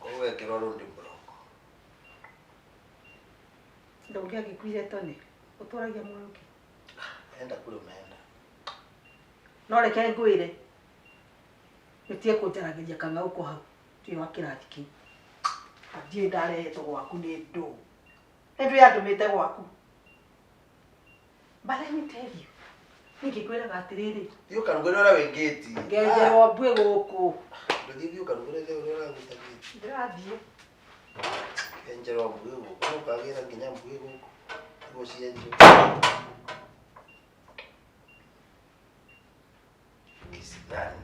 ũgekĩrwo rũndi block. Ndũngĩ angĩkuire tone, ũtũragia muoyo kĩ? Enda kũrĩa umeenda. No reke ngwĩre, ũtige kũnjaragĩria kang'aũkũ hau, ndirĩ wa kĩrathi kĩu. Na ndirĩ ndarehetwo gwaku nĩ ndũ. Nĩ ndũ yandũmĩte gwaku. But let me tell you, Ningĩkwĩraga atĩrĩrĩ. Thiĩ ũkarugĩre ũrĩa wĩ ngĩti. Ngenjerwo mbuĩ gũkũ. Ndũthiĩ thiĩ ũkarugĩre ũrĩa ũraruta ngĩti. Ndĩrathiĩ. Kenjerwo mbuĩ gũkũ. No ũkagĩra nginya mbuĩ gũkũ. Nĩguo cienjwo. Kisigani.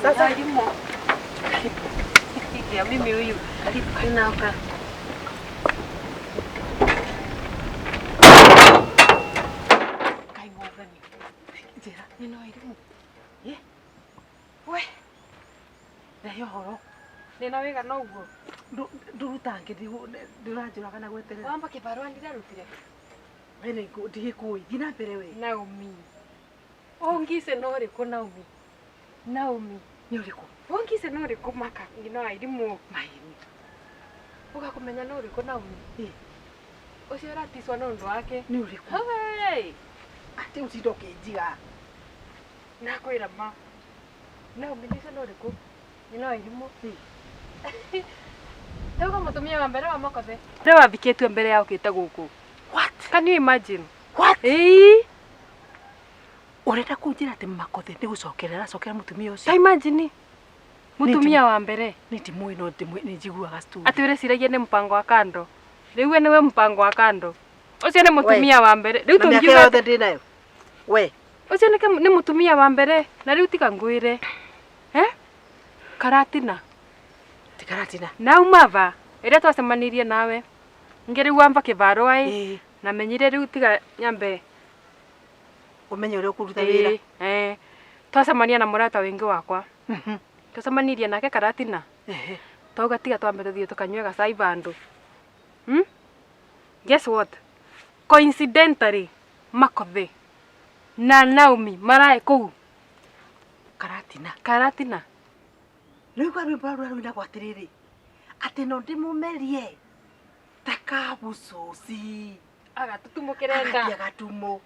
Sasa Ya mimi huyu. Karibu kinaoka. Kai mwathani. Njĩra. Nino irimu. Ye. We. Rehe ũhoro. Nina wega no uguo. Nduruta ngĩ ndũranjũraga na gweterera. Wamba kibarua ndirarutire. We nĩ ndigĩkũĩ. Thiĩ na mbere we. Naomi. Ongise no ũrĩkũ Naomi? Naomi. Nĩ ũrĩkũ? Wongise no ũrĩkũ maka ngino airimu. Maini. Ugakumenya no ũrĩkũ Naomi? Ĩ. Ũcio ũraticwo nĩ ũndũ wake. Nĩ ũrĩkũ? Hey! Atĩ ũtinda ũkĩnjiga. Nakwĩra ma. Naomi nĩ ũcio no ũrĩkũ? Ngino airimu. Tauga mũtumia wa mbere wa Makothe. Ũrĩa wathikĩtue mbere ya ũkĩte gũkũ. What? Can you imagine? What? Ĩĩ. Ũrenda kũnjĩra atĩ Makothe nĩ gũcokerera aracokera mũtumia ũcio? Ta imagine. Mũtumia wa mbere. Nĩ ndimũĩ no nĩ njiguaga story. Atĩ ũreciragia nĩ mũpango wa kando. Rĩu we nĩwe mũpango wa kando. Ũcio nĩ mũtumia wa mbere. Rĩu Na mĩaka tũngiuga yothe ndĩ nayo. We. Ũcio nĩ mũtumia wa mbere. Na rĩu tiga ngwĩre. Eh? Karatina. Ti Karatina. Nauma va ĩrĩa twacemanirie nawe. Ngĩ rĩu wamba kĩbarũa ĩ. Na menyire rĩu tiga nyambe. Ũmenye ũrĩa ũkũruta wĩra. Eh. Twacemania na mũrata wĩngĩ wakwa. Twacemanirie nake Karatina. Twauga tiga twambe tũthiĩ tũkanyue gacai vandũ. Guess what? Coincidentally, Makothe na Naomi maraĩ kũu. Karatina. Karatina. Rĩu kwa rwĩmbo rũrĩa rũinagwo atĩrĩrĩ. Atĩ no ndĩmũmerie ta kabucuci. Agatutumũkĩre nda. Agatia gatumo.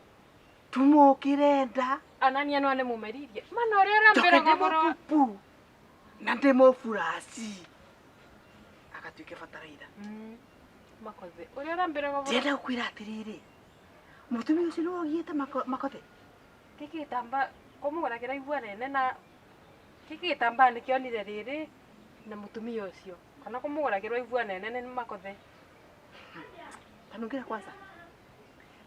Tumũkĩre nda. Anania no nĩmũmeririe. Mana ũrĩa ũrambĩra Njoke ũhoro. ndĩmũpupu. Na ndĩmũburaci. Agatuĩke bataraitha. Makothe. Ũrĩa ũrambĩra ũhoro. Ndĩrenda gũkwĩra atĩrĩrĩ. Mũtumia ũcio nĩwe ũgiĩte Makothe. Gĩkĩ gĩtambaa kũmũgũragĩra igua nene na gĩkĩ gĩtambaa nĩkĩonire rĩrĩ na mũtumia ũcio. Kana kũmũgũragĩrwo igua nene nĩ Makothe. Tanungĩra kwanza.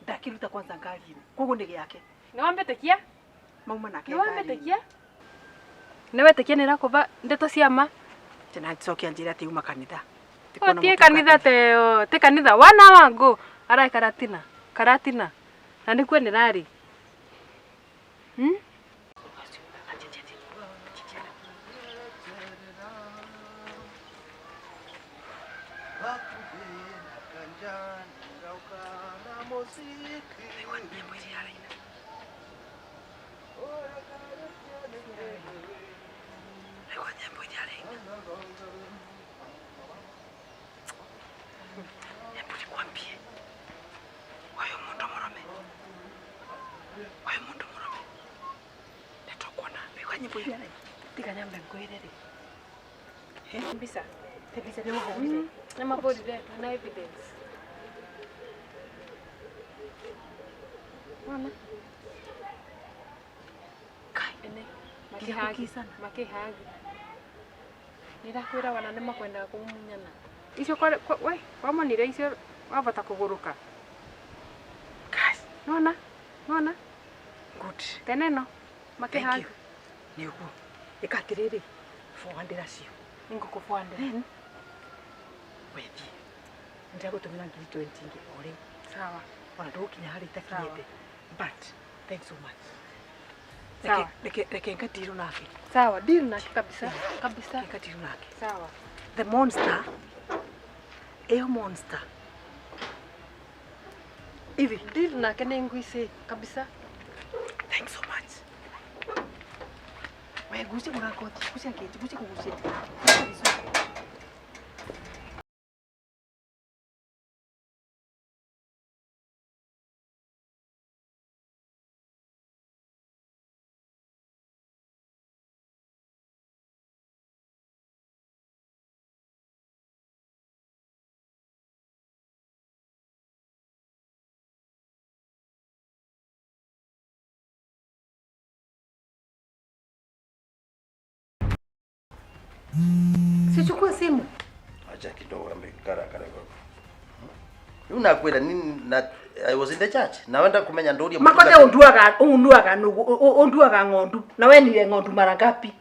Ndakĩruta kwanza ngari-inĩ. Koguo nĩ gĩake. Nĩwambĩtĩkia? Mauma nake ngari-inĩ. Nĩwambĩtĩkia? Nĩwetĩkia nĩrakũva ndeto cia ma? Tena ncoke anjĩre atĩ uma kanitha. Ti kanitha teo, ti kanitha wana wangu arai Karatina. Karatina. Na nĩkuo nĩrarĩ. Hebu nikwambie. Huyu mundu murume. Huyu mundu murume. Nĩtũkuona. Wĩigua nyĩmbo iria araina. Tiga nyambe ngwĩre rĩ. Mbica. Mbica nĩmahũrire. Nĩmahũrire na evidence. Wona? Kai. Ene. Makĩhagi. Makĩhagi. Nĩndakwĩra wana nĩmakwendaga kũmumunyana. Icio we wamonire icio wabata kũgũrũka. Guys. Nona? Nona? Good. Tene no. Makĩhagi. Nĩ ũguo. Ĩka atĩrĩrĩ. Forwardĩra cio. Nĩngũkũforwardĩra. Then wethiĩ. Nĩndagũtũmĩra ngiri 20 ingĩ o rĩu. Sawa. Ona ndũgũkinya harĩa itakinyĩte. But thanks so much. Sawa. Reke ngatiru nake. Sawa, deal nake kabisa. Kabisa. Ngatiru nake. Sawa. The monster. Eyo monster. Hivi. Deal nake nĩ ngwicĩ kabisa. Thanks so much. We gucia mũrango, gucia gate, gucia kugucia. Sichukue simu. Acha kidogo ambe kara kara kwa. Rĩu nakwĩra nini na I was in the church. Nawenda kumenya ndũrie Makothe unduaga unduaga nugu unduaga ng'ondu na we niwe ng'ondu mara ngapi?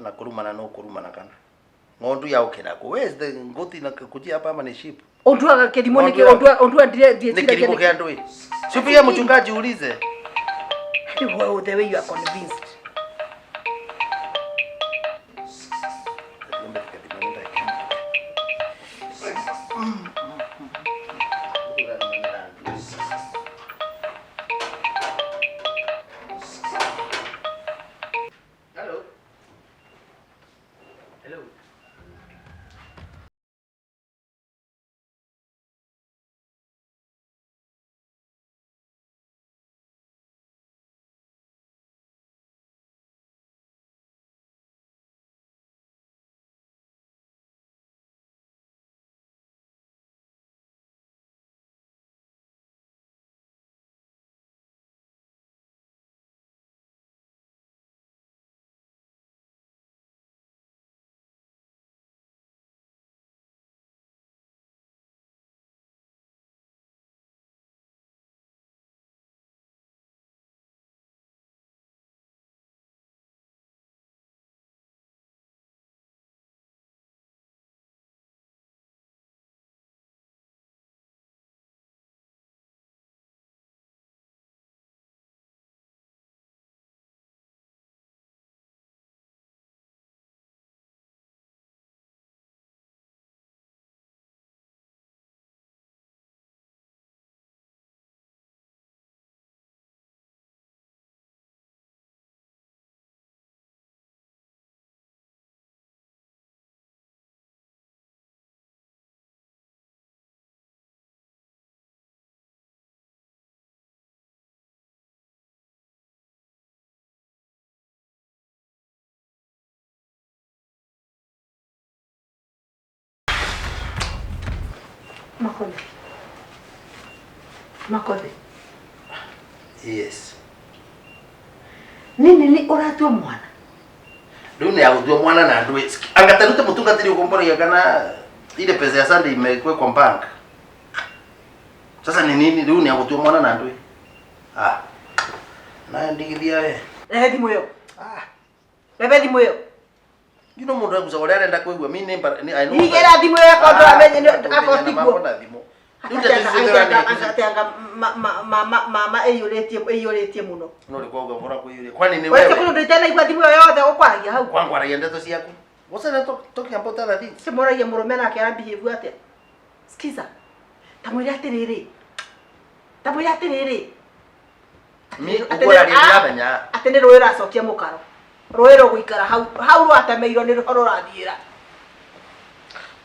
Na kurumana no kurumana kana. Ng'ondu ya ukira ku. Where is the ngoti na kujia hapa ama ni sheep? Unduaga kĩrimũ nĩkĩ Ng'ondu ya- undua undua ndie ndie Ni kilimo kĩa ndũĩ. Sipigia mchungaji ulize. Well, the way you are convinced. Hello. Hello. Makothe. Makothe. Yes. Nini ni ũratua mwana? Rĩu nĩ agũtua mwana na ndũĩ. Angatarute mũtungatĩri ũkomboragia kana ile pesa ya Sunday imewekwa bank. Sasa ni nini rĩu nĩ agũtua mwana na ndũĩ? Ah. Naye ndigithia we. Rehe thimũ ĩyo. Ah. Rehe thimũ ĩyo. You know mũndũ agucaga ũrĩa arenda kũigua. Mi nĩ ni I know. Igĩra thimũ ĩyo akorwo ndũramenya nĩ akorwo na tiguo. mambo na thimũ. Rĩu ndeto icio ciothe Ateanga mama ĩiyũrĩtie ĩiyũrĩtie mũno. No rĩ kwa ũgora kũiyũria. Kwani nĩ Wewe wewe? kũndũ ndĩtanaigua thimũ ĩyo yothe gũkwaragia hau. Kwangwaragia ndeto ciaku. What's that talking about other things? Cimũragia mũrũme nake ara behave atĩa? Skiza. Ta mwĩre atĩrĩrĩ. Ta mwĩre atĩrĩrĩ. Mi ũgwaragia ndiramenya. Atĩ nĩ rũĩ rũracokia mũkaro. Rũĩ rũgũikara hau hau rwatemeirwo nĩ rũho rũrathiĩra.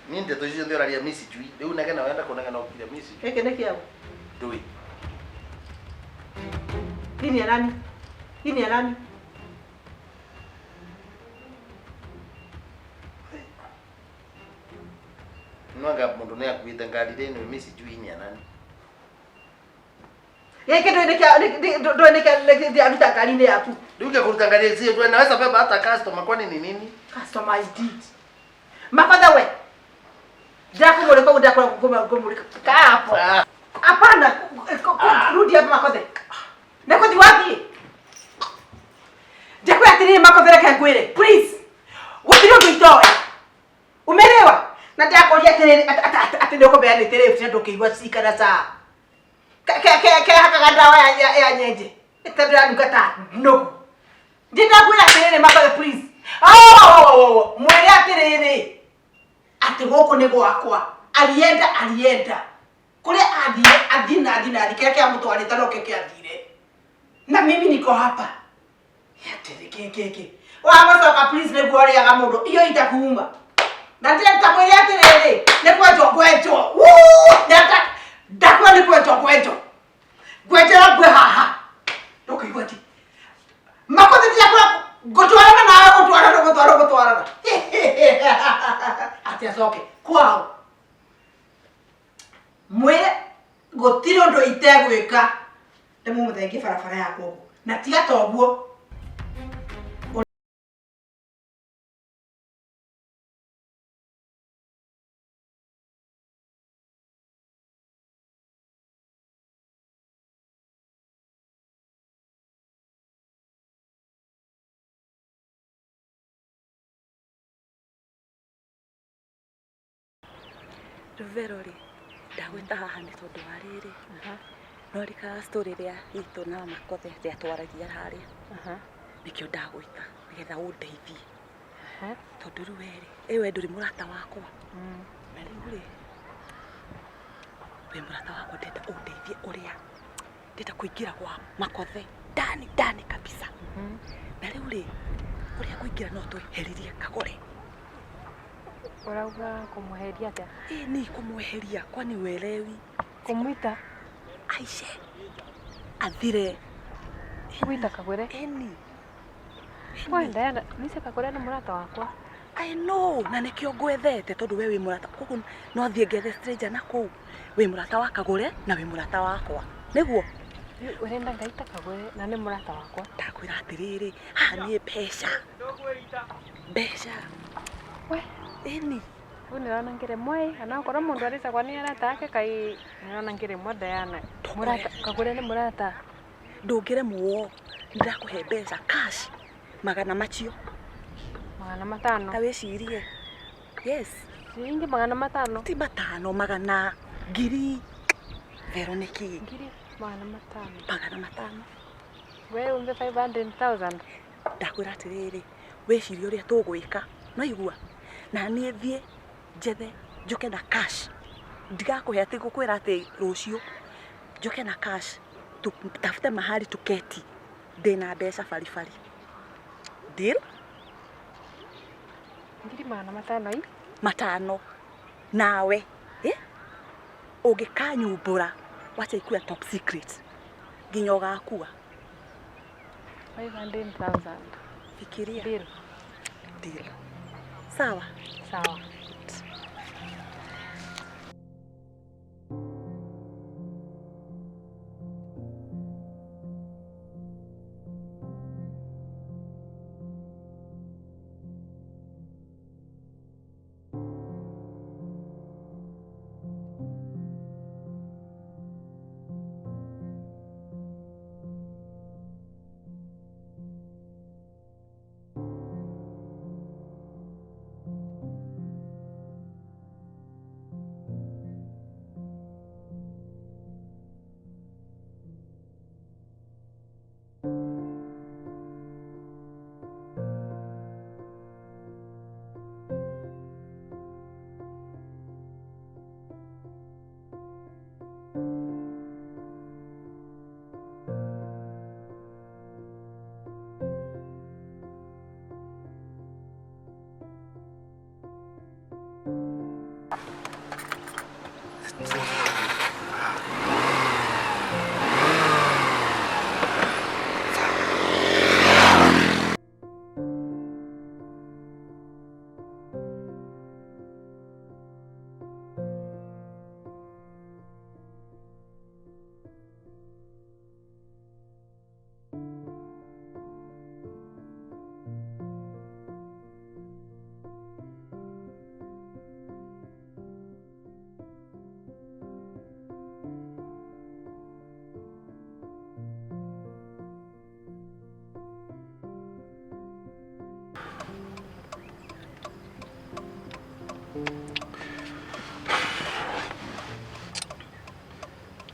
Ni ndeto icio ciothe ũraria mi sijui. Rĩu negena wenda kũnegena ũkire mi sijui. Gĩkĩ nĩ kĩaũ? Ndũĩ. Hii ni ya nani? Hii ni ya nani? Nwanga mũndũ nĩ akuĩte ngari rĩ mi sijui ni ya nani. Gĩkĩ ndũĩ nĩ kĩa ndũĩ nĩ kĩa aruta ngari-inĩ yaku. Rĩu ngĩkũruta ngari si naweza beba hata customer kwani ni nini? Customer ID. Makothe we. Ndakumulika ũguo ndakũmulika. Kaa hapo. Ah. Hapana, rudi hapa Makothe. Nĩkũthi wathiĩ. Ndakwĩra atĩrĩrĩ Makothe reke ngwĩre. Please. Gũtirĩ ũndũ itoĩ. Umeelewa? Na ndakũria atĩrĩrĩ atĩ nĩ ũkũmeanĩte rĩu na ndũkĩigua cikara saa. Ke hakaga ndawa ya nyenje. Tondũ yanuka ta nũgũ. Ndĩrakwĩra atĩrĩrĩ Makothe please. Oh, mwĩre atĩrĩrĩ atĩ gũkũ nĩ gwakwa. Alienda alienda. Kũrĩa athire athiĩ na athiĩ na athiĩ kĩrĩa kĩamũtwarĩte nokĩo kĩathire. Na mimi niko hapa. Atĩrĩ kĩ kĩ kĩ. Wamacoka please nĩguo ũrĩaga mũndũ. Iyo itakuuma. Na ndĩra mwĩre atĩrĩrĩ nĩ kwenjwo ngwenjwo. Wuu! Ndakwĩra nĩ kwenjwo ngwenjwo. Ngwenjera ngwe haha. Ndũkũigua ati Makothe tiakwa ngũtwarana nawe gũtwarana gũtwarana gũtwarana. Atĩ acoke kwao. Mwĩre gũtirĩ ũndũ itegwĩka ndĩmũmũthengie barabara yakwa ũguo. Na tiga ta ũguo. Ruvero rĩ, ndagwĩta haha nĩ tondũ wa rĩrĩ, no rika story ĩrĩa itũ na Makothe rĩa twaragia harĩa, nĩkĩo ndagwĩta nĩgetha ũndeithie, tondũ rĩu we rĩ, ĩ we ndũrĩ mũrata wakwa, na rĩu rĩ, wĩ mũrata wakwa ndĩrenda ũndeithie ũrĩa ndĩrenda kũingĩra gwa Makothe ndani ndani kabisa, na rĩu rĩ, ũrĩa ngũingĩra no tweheririe Kagore. Ũrauga kũmweheria atĩa? Ĩ ni kũmweheria kwani uelewi? Kũmwita? Aice athire. Gwita Kagore? Ĩni. Oi Diana, Lisa Kagore nĩ mũrata wakwa. I know, na nĩkĩo ngwethete tondũ we wĩ mũrata koguo no thiĩ ngethe stranger na kũu wĩ mũrata wa Kagore na wĩ mũrata wakwa nĩguo Ũrenda ngaita Kagore na nĩ mũrata wakwa. Ndakwĩra atĩrĩrĩ, haha niĩ mbeca mbeca We ĩni Rĩu nĩũrona ngĩremwo ĩ, ona okorwo mũndũ arĩcagwo nĩ arata ake kai nĩũrona ngĩremwo Diana. Mũrata, Kagore nĩ mũrata. Ndũngĩremwo, nĩndakũhe mbeca cash magana macio. 500. Ta wĩcirie. Yes. Ciringi 500. Ti matano, magana ngiri. Vero nĩ kĩ? Ngiri 500. 500. We umbe 500,000. Ndakwĩra atĩrĩrĩ, wĩcirie ũrĩa tũgwĩka. Nĩwaigua? Na niĩ thiĩ njethe njũke na cash. Ndigakũhe atĩ ngũkwĩra atĩ rũciũ. Njũke na cash. Tutafute mahali tuketi. Ndĩna mbeca baribari. Deal? Ngiri 500 ii? Matano. Nawe, eh? Ũngĩkanyumbũra, wacha ikuwe top secret. Nginya ũgakua. 500,000. Fikiria. Deal. Deal. Sawa? Sawa.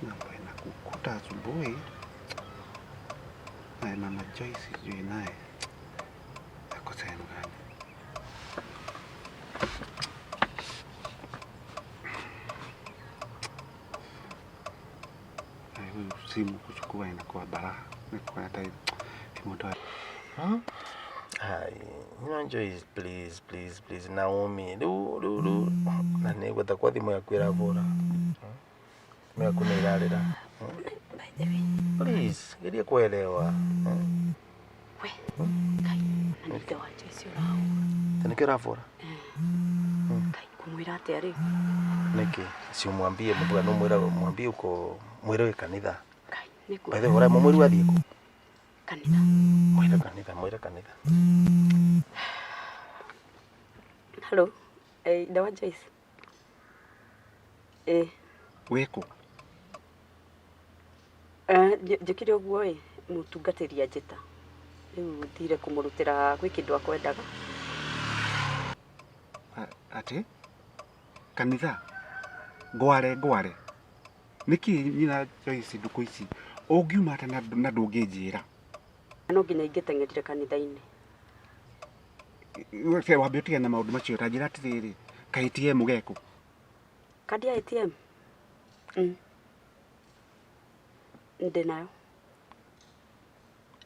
Mambo inakukuta asubuhi. Naye Mama Joyce sijui naye. Simu kuchukua inakuwa balaa. Nikuwa hata simu toa. Ai, you know, Joyce, please, please, please, Naomi. Riu, riu, riu. Na nĩ gwetha kwa thimũ yaku ĩrabũra. Thimũ yaku nĩ ĩrarĩra. By the way, Please, geria kuelewa. we Ngai, na nĩ ithe wa Joyce ũrahũra. Ta nĩkĩo ũrabũra? Ngai, ngũmwĩra atĩa rĩu? Nĩkĩ? Si umwambie mbwa no mwĩra mwambie uko mwĩre wĩ kanitha. Ngai, nĩkũ By the way, ũraĩ mũmwĩru athiĩ kũ? kanitha. Mwĩre kanitha, mwĩre kanitha. Hello, eh, ithe wa Joyce. Eh, Wĩkũ? eh, njĩkire ũguo ĩ, mũtungatĩri anjĩta. Rĩu thire kũmũrutĩra gwĩ kĩndũ akwendaga. Atĩ? Kanitha? Ngware ngware. Nĩkĩ nyina Joyce ndukũ ici ũngiuma ata na ndũngĩnjĩra? No nginya ingĩteng'erire kanitha-inĩ. We wambe ũtigane na maũndũ macio ta njĩra atĩrĩrĩ, ka ATM gekũ? Kandi ya ATM? Mm. Ndĩ nayo.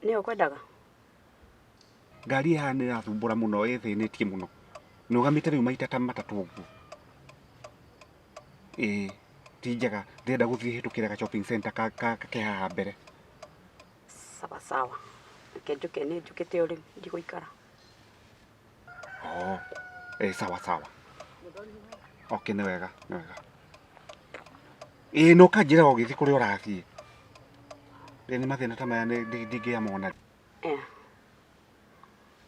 Nĩyo ũkwendaga? Ngari ĩhaha nĩ ĩrathumbũra mũno ĩthĩnĩtie mũno. Nũgamĩte rĩu maita ta matatũ ũguo. Ĩĩ, ti njega. Ndĩrenda gũthiĩ hĩtũkĩre ga shopping center ka ka ke haha mbere. Sawa sawa. Reke njũke nĩ njũkĩte o rĩu ndigũikara. Oh, eh, sawa sawa. Okay, nĩ wega, nĩ wega. Ĩĩ no kanjĩra ũgĩthiĩ kũrĩa ũrathiĩ. Ĩ nĩ mathĩna ta maya ndingĩamona. Yeah.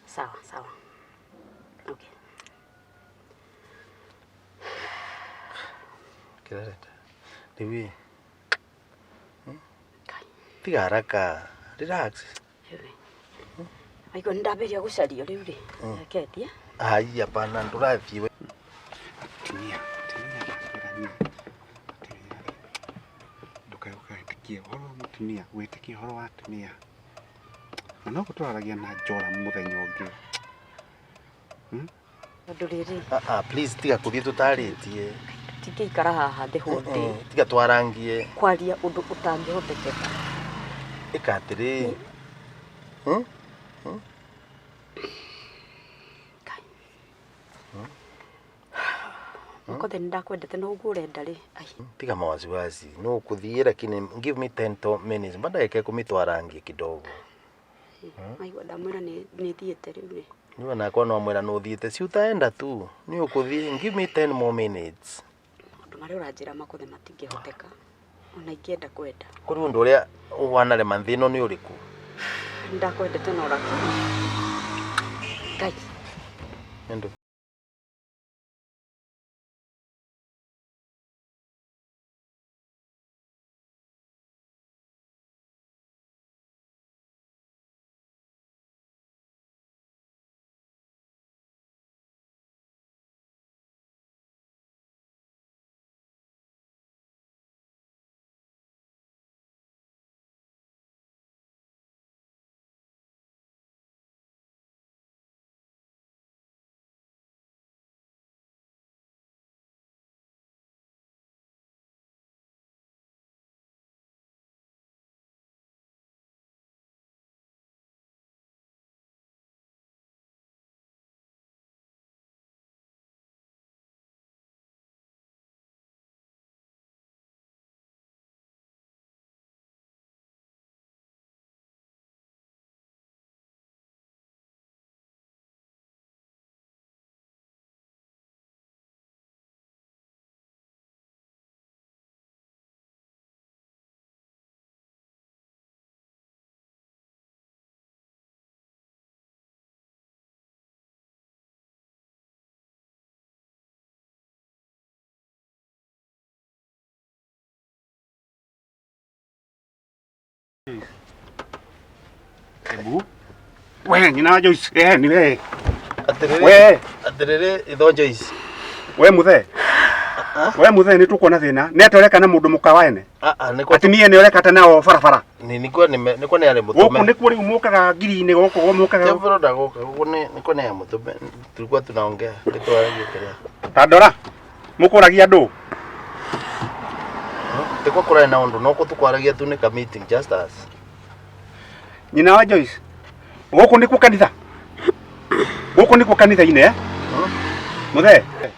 Sawa sawa. Okay. Kĩrareta. Rĩu ĩ. Tiga haraka. Relax. Waigua nĩ ndambĩrĩria gũcario rĩu rĩ. Reke thiĩ. Ai, hapana, ndũrathiĩ we. Atumia, atumia ndakwĩra niĩ. Atumia rĩ, ndũkae ũgetĩkie ũhoro wa mũtumia, wĩtĩkie ũhoro wa atumia. Na no tũraragia na njora mũthenya ũngĩ. Tondũ rĩrĩ, Ah, ah, please tiga kũthiĩ tũtarĩtie. tingĩikara haha the whole day Tiga twarangie. kwaria ũndũ ũtangĩhotekeka. Ĩka atĩrĩ. Ngai. Makothe nĩ ndakwendete no ũguo ũrenda rĩ. Ai, Tiga mawasiwasi. No kũthiĩ lakini give me 10 to minutes. Mba ndagĩka ikũmi twarangie kidogo. maigua ndamwĩra nĩ nĩ thiĩte rĩu rĩ. Niwe nakwa no mwĩra nĩ ũthiĩte. Si utaenda tu. Nĩ ũkũthiĩ. Give me 10 more minutes. Maũndũ marĩa ũranjĩra Makothe matingĩhoteka. Ona ingĩenda kwenda. Kũrĩ ũndũ ũrĩa wanarema nthĩ ĩno nĩ ũrĩkũ? Nĩ ndakwendete no lakini. Ngai. Nĩ Ebu. We nyina wa Joyce, eh ni we. Atĩrĩrĩ. We. Atĩrĩrĩ, itho Joyce. We muthe. We muthe nĩ tũkuona thĩna. Nĩ atĩa ũreka na mũndũ mũka waene? Ah, ah, nĩkwa Atumia nĩ ũreka ta nao barabara. nĩ nĩkwa nĩ nĩkwa nĩ arĩ Gũkũ mũtũme. nĩkuo rĩu mũkaga ngiri-inĩ gũkũ mũkaga. Tebro ndagoka gũkũ nĩ nĩkwa nĩ arĩ mũtũme. Tulikuwa tunaongea nĩtwaragia kĩrĩa. Ta ndora. Mũkũragia andũ. Tikwa kũrarĩ na ũndũ no tũkwaragia tu nĩ ka meeting just us. Nyina wa Joyce. Gũkũ nĩkuo kanitha. Gũkũ nĩkuo kanitha-inĩ eh? Mũthee. Eh?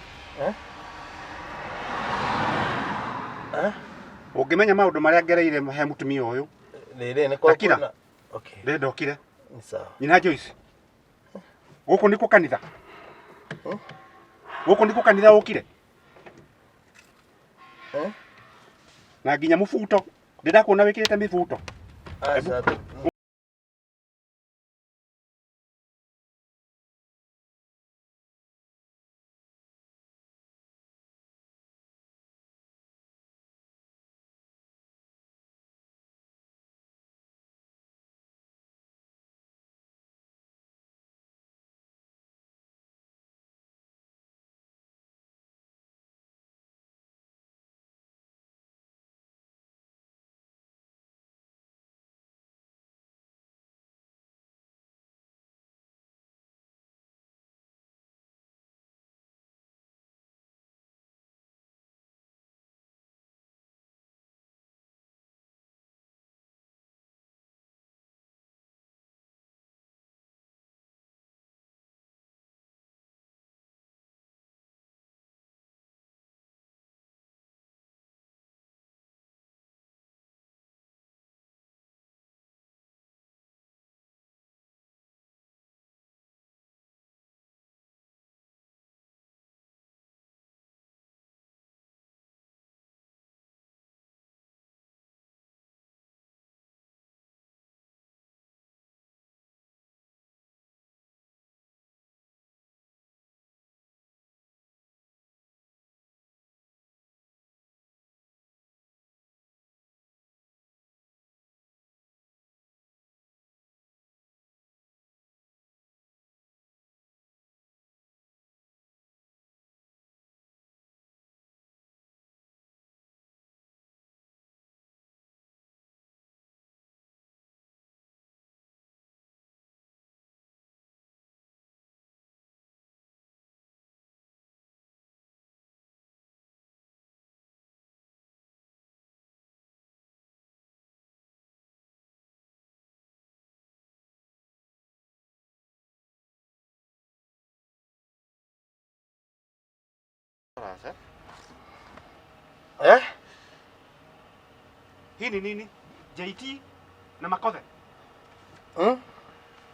Eh? Ũngĩmenya maũndũ marĩa ngereire he mũtumia ũyũ. Rĩrĩ nĩ kwa Takira. kwĩna. Okay. Ndĩrenda ũkire. Ni sawa. Nyina Joyce. Gũkũ nĩkuo kanitha. Gũkũ nĩkuo kanitha ũkire. Eh? Na nginya mũbuto. Ndĩrakuona wĩkĩrĩte mĩbuto. Aca. Eh? Hii ni nini? JT na Makothe. Hmm?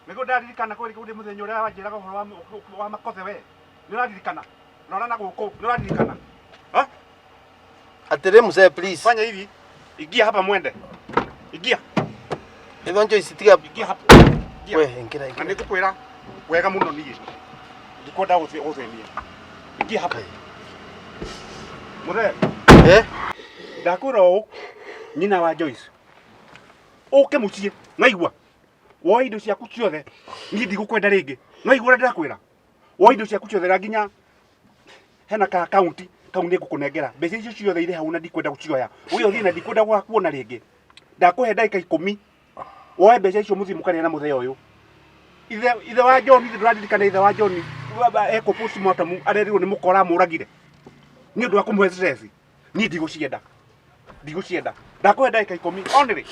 Nĩguo ndaririkana kweri kũrĩ mũthenya ũrĩa wanjĩraga ũhoro wa Makothe we. Nĩ ũraririkana? Rora na gũkũ, nĩ ũraririkana? Ha? Atĩrĩ mzee please. Fanya hivi. Ingia hapa mwende. Ingia. Ithon Joyce tiga. Ingia hapa. Ingia. We ingĩra Na ingĩra. nĩngũkwĩra wega mũno niĩ. Ndikwenda gũthĩnia. Ingia hapa. Mũthee. Eh? Ndakwĩra ũũ nyina wa Joyce. Ũke mũciĩ, nĩwaigua? Woe indo ciaku ciothe, niĩ ndigũkwenda rĩngĩ. Nĩwaigua ũrĩa ndĩrakwĩra? Woe indo ciaku ciothe na nginya hena ka akaunti kau nĩngũkũnengera. Mbeca icio ciothe irĩ hau na ndikwenda gũcioya. Ũgĩe ũthiĩ na ndikwenda gũgakuona rĩngĩ. Ndakũhe ndagĩka 10 woe mbeca icio mũthiĩ mũkarĩe na mũthee ũyũ. Ithe wa John, ithe ndũraririkana ithe wa John ekwo postmortem arerirwo nĩ mũkora amũragire. Nĩ ũndũ wa kũmũhe stress. Niĩ ndigũcienda. Ndigũcienda. Ndakũhe ndagĩka 10 only.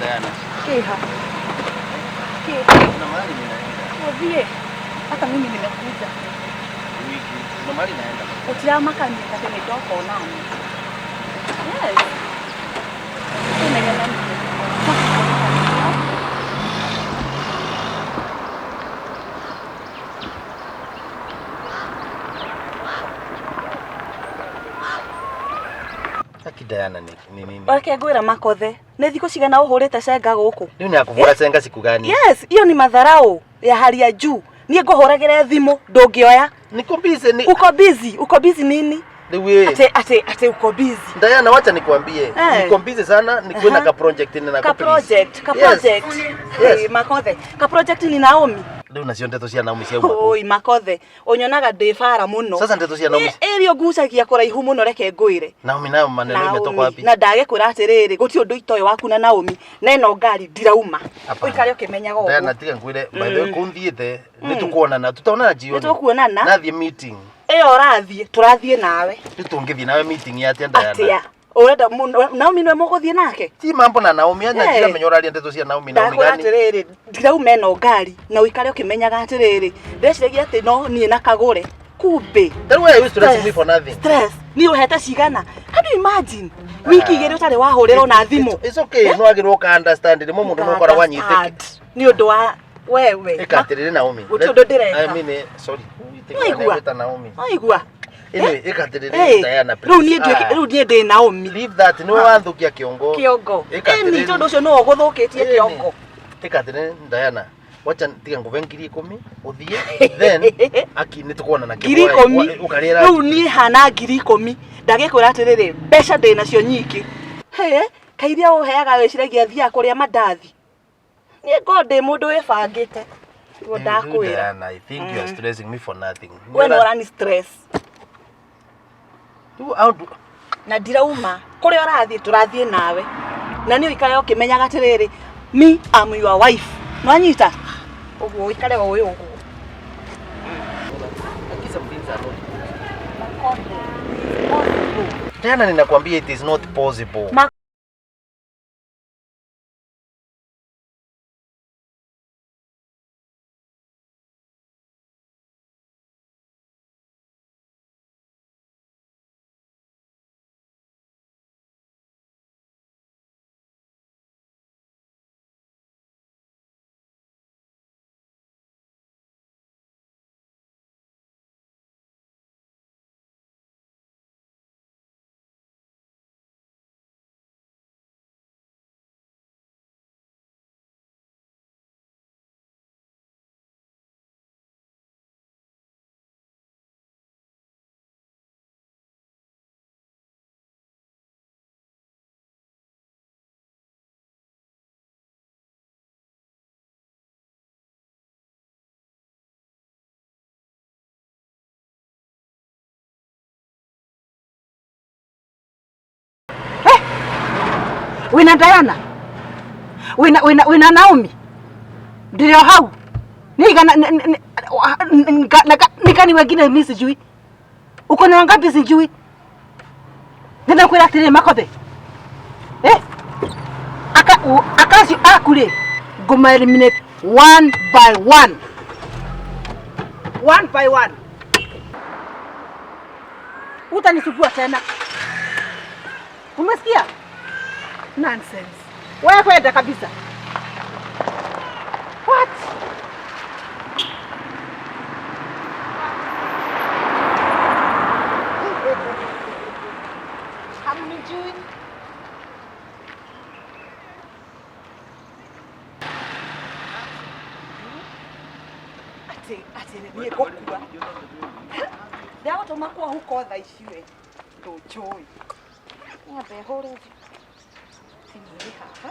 Diana. Kiha. Kiha. Kuna mahali ninaenda. Uthie. Hata mimi nimekuja. Wiki. Kuna mahali naenda. Utiramakania atĩ nĩ ndoka onani. Yes. Tũnegena nĩkĩ? Aki Diana ni ni nini? Reke ngwĩra Makothe, nĩ thikũ cigana ũhũrĩte cenga gũkũ? Rĩu nĩ akũhũra cenga siku gani? Yes, hiyo ni madharau ya hali ya juu. Niĩ ngũhũragĩre thimũ ndũngĩoya. Niko busy ni Uko busy, uko busy nini? Rĩu Ate ate ate uko busy. Diana, wacha nikwambie. Eh. Niko busy sana, nikuwe na ka project nina Ka project, ka Yes. project. Yes. Eh, Makothe, ka project ni Naomi. Rĩu nacio ndeto cia Naomi ciauma. Oi Makothe, ũnyonaga ndĩ bara mũno. Sasa ndeto cia Naomi. Ĩrĩa ũgucagia kũraihu mũno reke ngwĩre. Naomi nayo maneno imetoka wapi? Na ndagĩkwĩra atĩrĩrĩ, gũtirĩ ũndũ itoĩ waku na Naomi, na ĩno ngari ndirauma. Hapana. Ũikare ũkĩmenyaga ũguo. Diana, tiga ngwĩre, by the way kũnthiĩte nĩ tũkuonana, tutaonana jioni. Nĩ tũkuonana. Nathiĩ meeting. Ĩyo ũrathiĩ, tũrathiĩ nawe. Rĩu tũngĩthiĩ nawe meeting ya atĩa Diana? Atĩa? Ũrenda Naomi nĩwe mũgũthiĩ nake? Ti mambo na Naomi, anya Eh. ndiramenya ũraria ndeto cia Naomi, Naomi Ndakwĩra gani? atĩrĩrĩ, ndirauma ĩno ngari na ũikare ũkĩmenyaga atĩrĩrĩ, ndeciragia atĩ no niĩ na kagũre. Kumbe. Then why are you stressing me for nothing? Stress. Niĩ ũhete cigana? Can you imagine? Wiki igĩrĩ ũtarĩ wahũrĩrwo na thimũ. It's okay, no wagĩrĩirwo ũka understand rĩmwe mũndũ no ũkoragwo anyitĩke. Understand. Nĩ ũndũ wa wewe. Ĩka atĩrĩrĩ Naomi. Gũtirĩ ũndũ ndĩreka. I mean, sorry. Waigua? Nĩgwĩta Naomi. Waigua? Anyway, ĩka atĩrĩrĩ Hey, Diana, rĩu please. niĩ nduĩke rĩu niĩ ndĩ Naomi. Leave that, nĩwe wathũkia kĩongo. Kĩongo. Ĩka Ĩni atĩrĩrĩ. tondũ ũcio nĩwe ũgũthũkĩtie Ĩni. kĩongo. Ĩka atĩrĩrĩ Diana, wacha tiga ngũbe 10,000 ũthiĩ then aki nĩ tũkuonana 10,000. ũkarĩra Rĩu niĩ hana 10,000. Ndagĩkwĩra atĩrĩrĩ, mbeca ndĩ nacio nyingĩ. Hĩ, kairia ũheaga wĩciragia thiaga kũrĩa mandathi. Niĩ ngorwo ndĩ mũndũ wĩbangĩte. Nĩguo ndakwĩra. Diana, I think you are stressing me for nothing. We nĩ ũrani stress. Rĩu how Na ndirauma. Kũrĩa ũrathiĩ tũrathiĩ nawe. Na nĩ ũikare ũkĩmenyaga atĩrĩrĩ, me am your wife. Nĩwanyita? Ũguo ũikare o ũyũ ũguo. Aki some things are not Diana, ninakwambia it is not possible. Wina Diana? Wina wina wina Naomi? Ndio hau. Ni gani wengine mimi sijui. Uko na wangapi sijui. Nenda kwĩra atĩrĩrĩ Makothe. Eh? Aka akacio akure ngũma eliminate one by one. One by one. Utanisugua tena. Umesikia? Nonsense. Wewe kwenda kabisa. What? Hamnijui. Ati ati niĩ ngũkua. Ndagũtũma kwa huko thaa ici we. Ndũnjũĩ. Nyambe hũre thimũ ĩrĩ haha.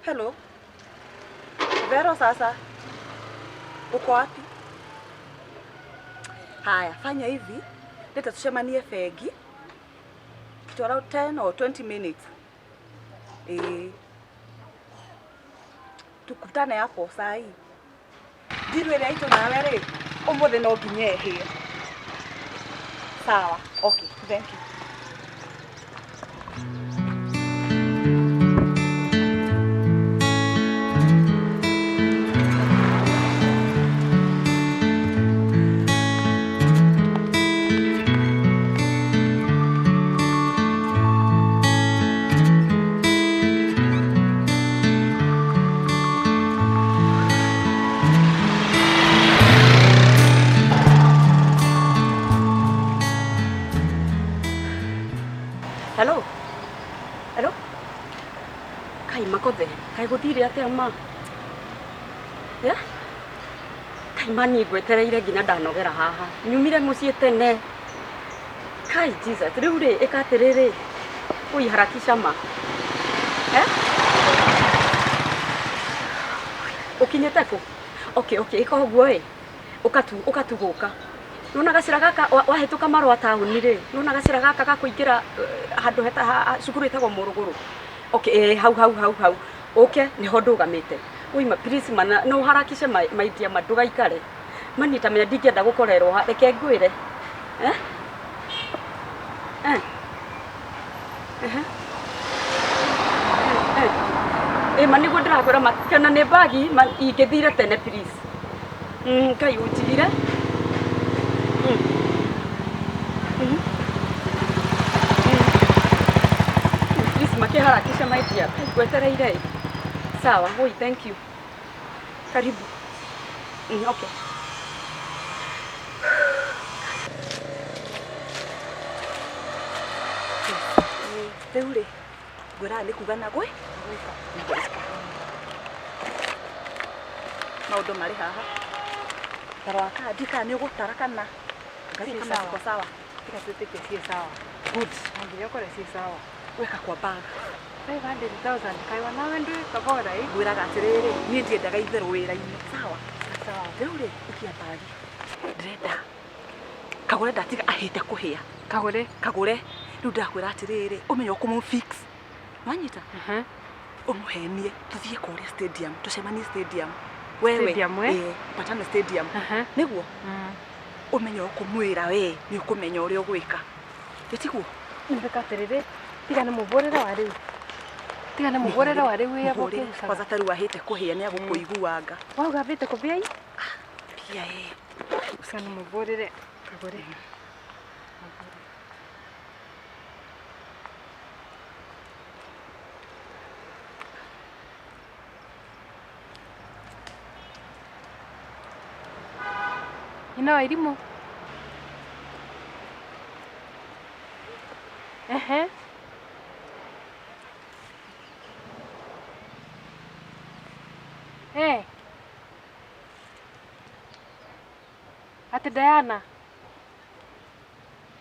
Hello. Vero sasa. Uko wapi? Haya, fanya hivi. Leta tucemanie bengi. Kitu around 10 or 20 minutes. Tukutane hapo saa hii. Ndiru ĩrĩa itũ nawe rĩ, ũmũthĩ no nginya ĩhĩe. Sawa. Okay, thank you. Hello. Hello. Kai makothe, kai guthire atia ma? Ya? Kai mani ngwetereire nginya ndanogera haha. Nyumire mucii tene. Kai Jesus, riu ri ika atiriri. Ui harakisha ma. Eh? Ukinyite ku? Okay, okay, ika uguo ĩ. Ukatu guka. Nona gacira gaka wahituka marwa tauni ri. Nona gacira gaka ga kuingira handu heta cukuru itagwo Muruguru. Okay, hau hau hau hau. Okay, niho ndugamite. Ui ma please mana no harakishe my dear ma ndugaikare. Mani ta menya ndingĩenda gukorerwo ha reke ngwire. Eh? Eh. Eh. Eh. Eh mani niguo ndirakwira matikana ni bagi ingĩthire tene please. Ngai unjigire. Please makiharakisha my dear. Ngwetereire. Sawa, oi thank you. Karibu. Okay. Rĩu rĩ ngwĩraga nĩ kuga na gwĩ gwĩka maũndũ marĩ haha tarora kandi kana nĩ ũgũtara kana ngathiĩ kana ciko sawa tiga twĩtĩkie ciĩ sawa good nginya ũkore ciĩ sawa weka kwa bag 500,000 kaiwa nawe ndwĩ kabora ĩ ngwĩraga atĩrĩrĩ niĩ ndiendaga itherũ wĩra-inĩ sawa sawa rĩu rĩ ikia bagi ndĩrenda kagũre ndatiga ahĩte kũhĩa kagũre kagũre rĩu ndakwĩra atĩrĩrĩ ũmenye ũkũmũ fix wanyita ũmũhenie tũthiĩ kũrĩa stadium tũcemanie stadium wewe stadium we patane stadium nĩguo ũmenye ũkũmwĩra we nĩ ũkũmenya ũrĩa ũgwĩka ĩtiguo ndĩka atĩrĩrĩ tiga nĩ mũbũrĩre wa rĩu tiga nĩ mũbũrĩre wa rĩu ya bũkĩgucaga kwanza ta rĩu ahĩte kũhĩa nĩ agũkũiguanga wauga ambĩte kũbĩa i bia ĩ tiga nĩ mũbũrĩre kagũre Ina Wairimu. Ehe. Eh. Ati Diana.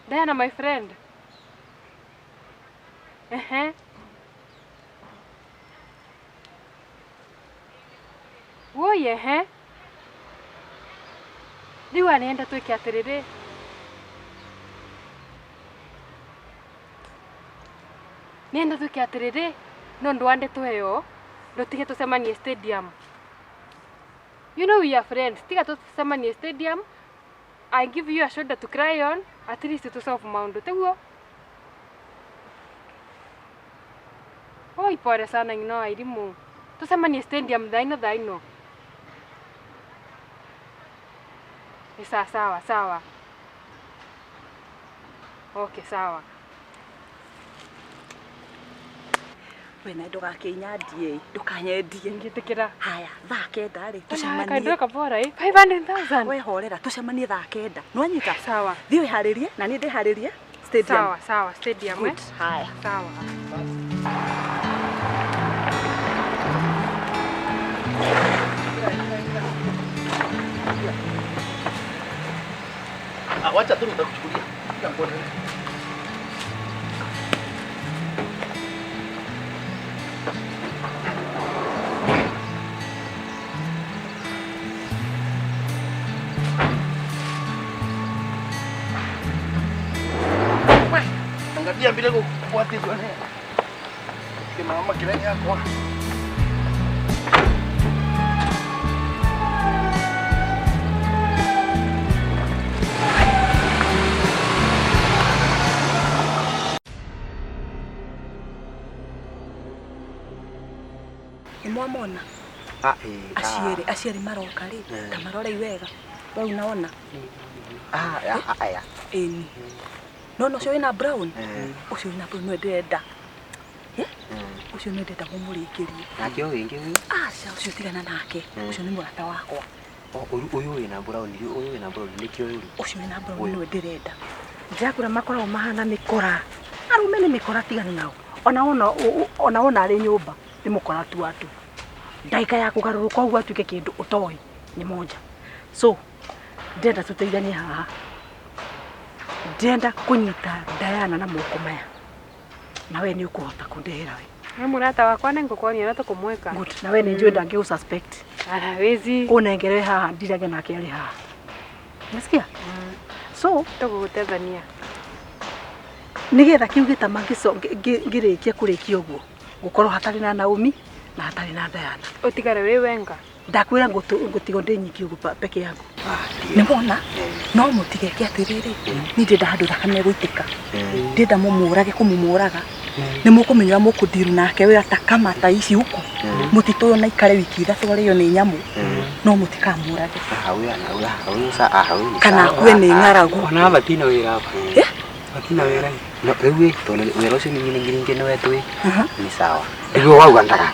Diana my friend. Ehe. Woi ehe. Riu arenda twike atiriri nienda twike atiriri no ndu wa ndeto iyo ndutige tucemanie stadium. You know we are friends. Tiga tucemanie stadium. I give you a shoulder to cry on at least to solve maundu tiguo. Oi pore sana ngino Wairimu tucemanie stadium thaa ino thaa ino. Sawa sawa sawa. Okay sawa. We na ndũgakĩnyandie ndũkanyendie ngĩtĩkĩra. Haya thaa kenda rĩ tũcemanie. Kaindũ kabora ĩ 500,000. We horera tũcemanie thaa kenda nĩwanyita. Sawa. Thiĩ wĩharĩrie na niĩ ndĩharĩrie stadium. Sawa sawa stadium. Good. Haya sawa. Wacha tu nitakuchukulia. Ngoja. Angalia bila kufuatizwa ne. Kima mama kile yakwa. Nĩwamona? Ah, eh, ah. Acieri, acieri maroka rĩ, Eh. ta marorei wega. We unaona? Ah, ah, aya. Ĩni. Nona ũcio wĩna brown? Eh. Ũcio wĩna brown nĩwe ndĩrenda. Eh? Ũcio nĩwe ndĩrenda mũmũrĩkĩrie. Nake ũyũ wĩngĩ ũyũ? Aca, ũcio tigana nake. Mm. Ũcio nĩ mũrata wakwa. O, ũyũ ũyũ wĩna brown, ũyũ wĩna brown nĩkĩo ũyũ rĩ? Ũcio wĩna brown Ũyũ. nĩwe ndĩrenda. Ndĩrakwĩra makoragwo mahana mĩkora. Arũme nĩ mĩkora tigana nao. Ona wona ona wona arĩ nyũmba nĩ mũkora tu atu. Ndagĩka ya kũgarũrũka ũguo atuĩke kĩndũ ũtoĩ nĩ moja. So ndĩrenda tũteithanie haha. Ndĩrenda kũnyita Diana na moko maya. Na we nĩ ũkũhota kũndehera we. Nĩ mũrata wakwa nĩ ngũkuonia ũrĩa tũkũmwĩka. Good. Na we nĩ njũĩ ndangĩgũ suspect. Hawezi. Ũnengere haha ndirage nake arĩ haha. Nasikia? So tũgũgũteithania. Nĩgetha kĩu gĩtama ngĩrĩkia kũrĩkia ũguo gũkorwo hatarĩ na Naomi na hatarĩ na Diana. Ũtigare wĩ wenga. Ndakwĩra ngũtigwo ndĩ nyiki ũguo peke yangu. Nĩwona? No mũtigeke atĩrĩrĩ, niĩ ndĩrenda handũ thakame ĩgũitĩka. Ndĩrenda mũmũrage kũmũmũraga. Nĩ mũkũmenya ũrĩa mũkũndiru nake wĩra ta kama ta ici huku. Mũtitũ ũyũ na ikare wiki ithatũ arĩo nĩ nyamũ. No mũtikamũrage. Ah, ũyũ ana, ũyũ ah, ũyũ sa, ah, ũyũ nĩ Kana sawa. akue nĩ ng'aragu. Ona batina wĩra hapa. Batina wĩra. No, rĩu ĩ, tondũ wĩra ũcio ningĩ ningĩ ningĩ nĩ wetu ĩ. Nĩ sawa. Rĩu wauga ndaka.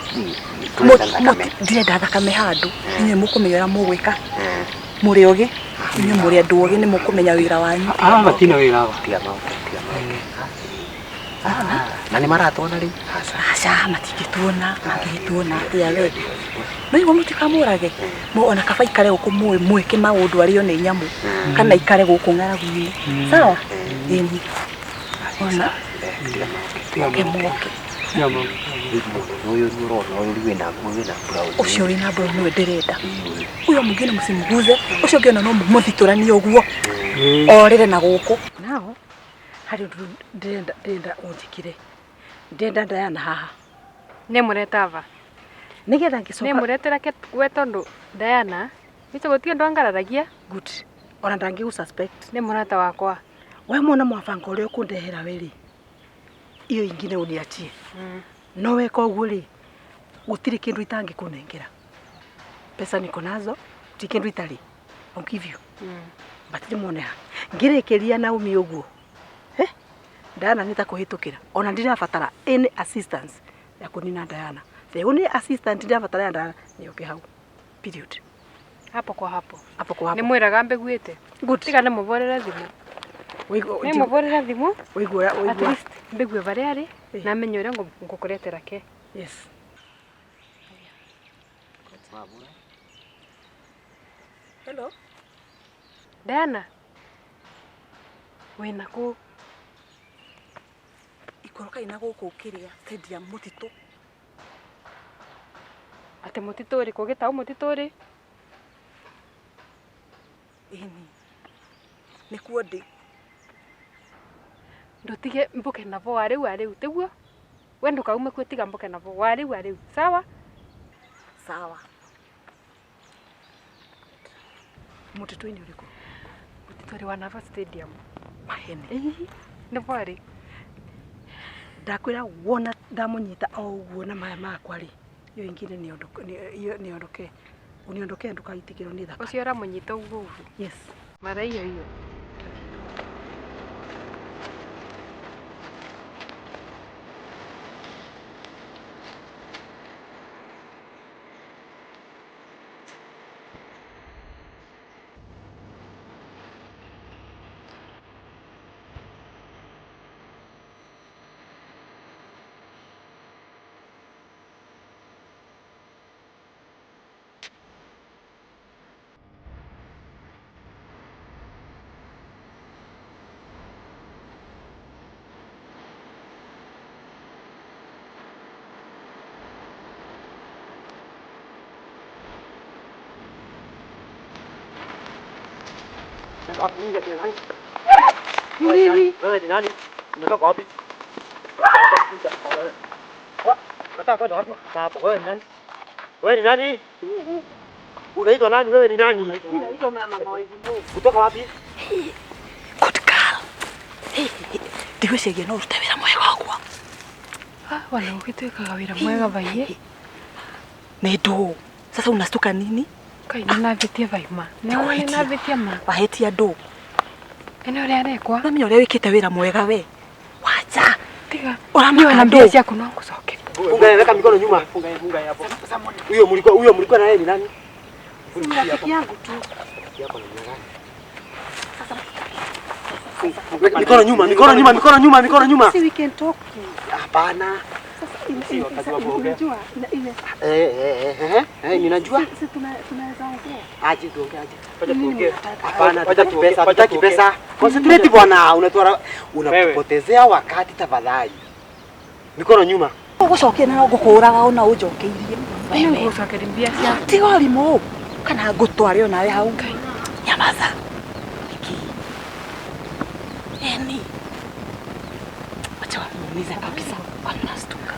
Tũrenda thakame. Ndirenda thakame handũ. Inyuĩ mũkũmenya ũrĩa mũgwĩka. Mũrĩ ogĩ. Inyuĩ mũrĩ andũ ogĩ nĩ mũkũmenya wĩra wanyu. Ah, batina wĩra hapa. Tiga maũke, tiga maũke. Na nĩ maratuona rĩu? Aca. Aca, matingĩtuona, mangĩgĩtuona atĩa we. No igua mũtikamũrage. Ona kaba ikare gũkũ mũĩ mwĩke maũndũ arĩo nĩ nyamũ. Kana ikare gũkũ ng'aragu-inĩ. Sawa? Ĩni. Ona. Moke moke. Ũyũ nĩ ũrona ũyũ rĩu wĩna ũyũ wĩna brown. Ũcio wĩna brown nĩwe ndĩrenda. Ũyũ mũngĩ nĩ mũcimuguze. Ũcio ũngĩ ona no mũthitũranie ũguo. Orĩre na gũkũ. Nao harĩ ũndũ ndĩrenda ndĩrenda ũnjĩkĩre. Ndĩrenda Diana haha. Nĩ mũreta va? Nĩgetha ngĩcoka. Nĩ mũretera ke we tondũ Diana icio gũtirĩ ũndũ angararagia. Good. Ona ndangĩgũ suspect. Nĩ mũrata wakwa. We mwona mwabanga ũrĩa ũkũndehera we rĩ, iyo ingine uniachie. No weka ũguo rĩ, gũtirĩ kĩndũ itangĩkũnengera. Pesa niko nazo, ti kĩndũ itarĩ. I'll give you. But rĩmwe ha. Ngĩrĩkĩria Naomi ũguo. Eh? Diana nĩ ta kũhĩtũkĩra. Ona ndirabatara any assistance ya kũnina Diana. The only assistant ndirabatara ya Diana nĩ oke hau. Period. Hapo kwa hapo. Hapo kwa hapo. Nĩ mwĩraga mbiguĩte. Good. Tiga nĩ mũborere thimũ. Nĩ mũborere thimũ. Ũigua At ũigua. least mbigue barĩa arĩ na menye ũrĩa ngũkũretera ke. Yes. Hello. Diana. Wĩna kũ? Ikoroka ina gũkũ kĩrĩa stadium mũtitũ. Atĩ mũtitũ ũrĩkũ gĩtaũ mũtitũ ũrĩ? Ĩni. Nĩkuo ndĩ. Ndũtige mbũke nabo warĩu warĩu tiguo? We ndũkaume kuo tiga mbũke nabo warĩu warĩu. Sawa? Sawa. Mũtitũ-inĩ ũrĩkũ? Mũtitũ ũrĩ wa Nava Stadium. Mahene. Ĩĩ, nĩbo arĩ. Ndakwĩra wona ndamũnyita o ũguo na maya makwa rĩ, iyo ingine niondoke. Uniondoke ndũkaitĩkĩrwo nĩ thakame. Ũcio ũramũnyita ũguo ũguo. Yes. Mara hiyo hiyo. Wewe ni nani? Unatoka wapi? Nataka kwenda wapi? Wewe ni nani? Wewe ni nani? Unaitwa nani? Wewe ni nani? Naitwa mama Mwaigulu. Kutoka wapi? Good girl. Ndigwĩciria no ũrute wĩra mwega wakwa. Wana ũgĩtuĩkaga wĩra mwega baiye. Nĩ ndũ. Sasa unastuka nini? Kai nĩnavĩtia vaima. Nĩwahĩtia. Nĩnavĩtia ma. Wahĩtia ndũ. Ene ũrĩa arekwa. Namenya ũrĩa wĩkĩte wĩra mwega we. Wacha. Tiga. Ũramaka Niĩ ona mbia ndũ. ciaku no ngũcokerie. Funga weka mikono nyuma. Funga funga hapo. Huyo mlikuwa huyo mlikuwa na yeye ni nani? Si rafiki yangu tu. Weka mikono nyuma, mikono nyuma, mikono nyuma, mikono nyuma. Si we can talk to. Hapana. Sasa Si wakati wa kuongea. unajua ina Eh eh eh eh eh ninajua. si tunaweza ongea. Aje tuongee aje. Wacha tuongee. Hapana, hatutaki pesa, hatutaki pesa. Concentrate bwana, unatuara unatupotezea wakati tafadhali. Mikono nyuma. Ũgũcokia na ngũkũraga ona ũnjokeirie. Nĩ ngũgũcokeria mbia ciaku. Tiga ũrimũ. Kana ngũtware onawe hau. Nyamaza. Niki. Eni. Wacha wamuumize kabisa. Wanastuka.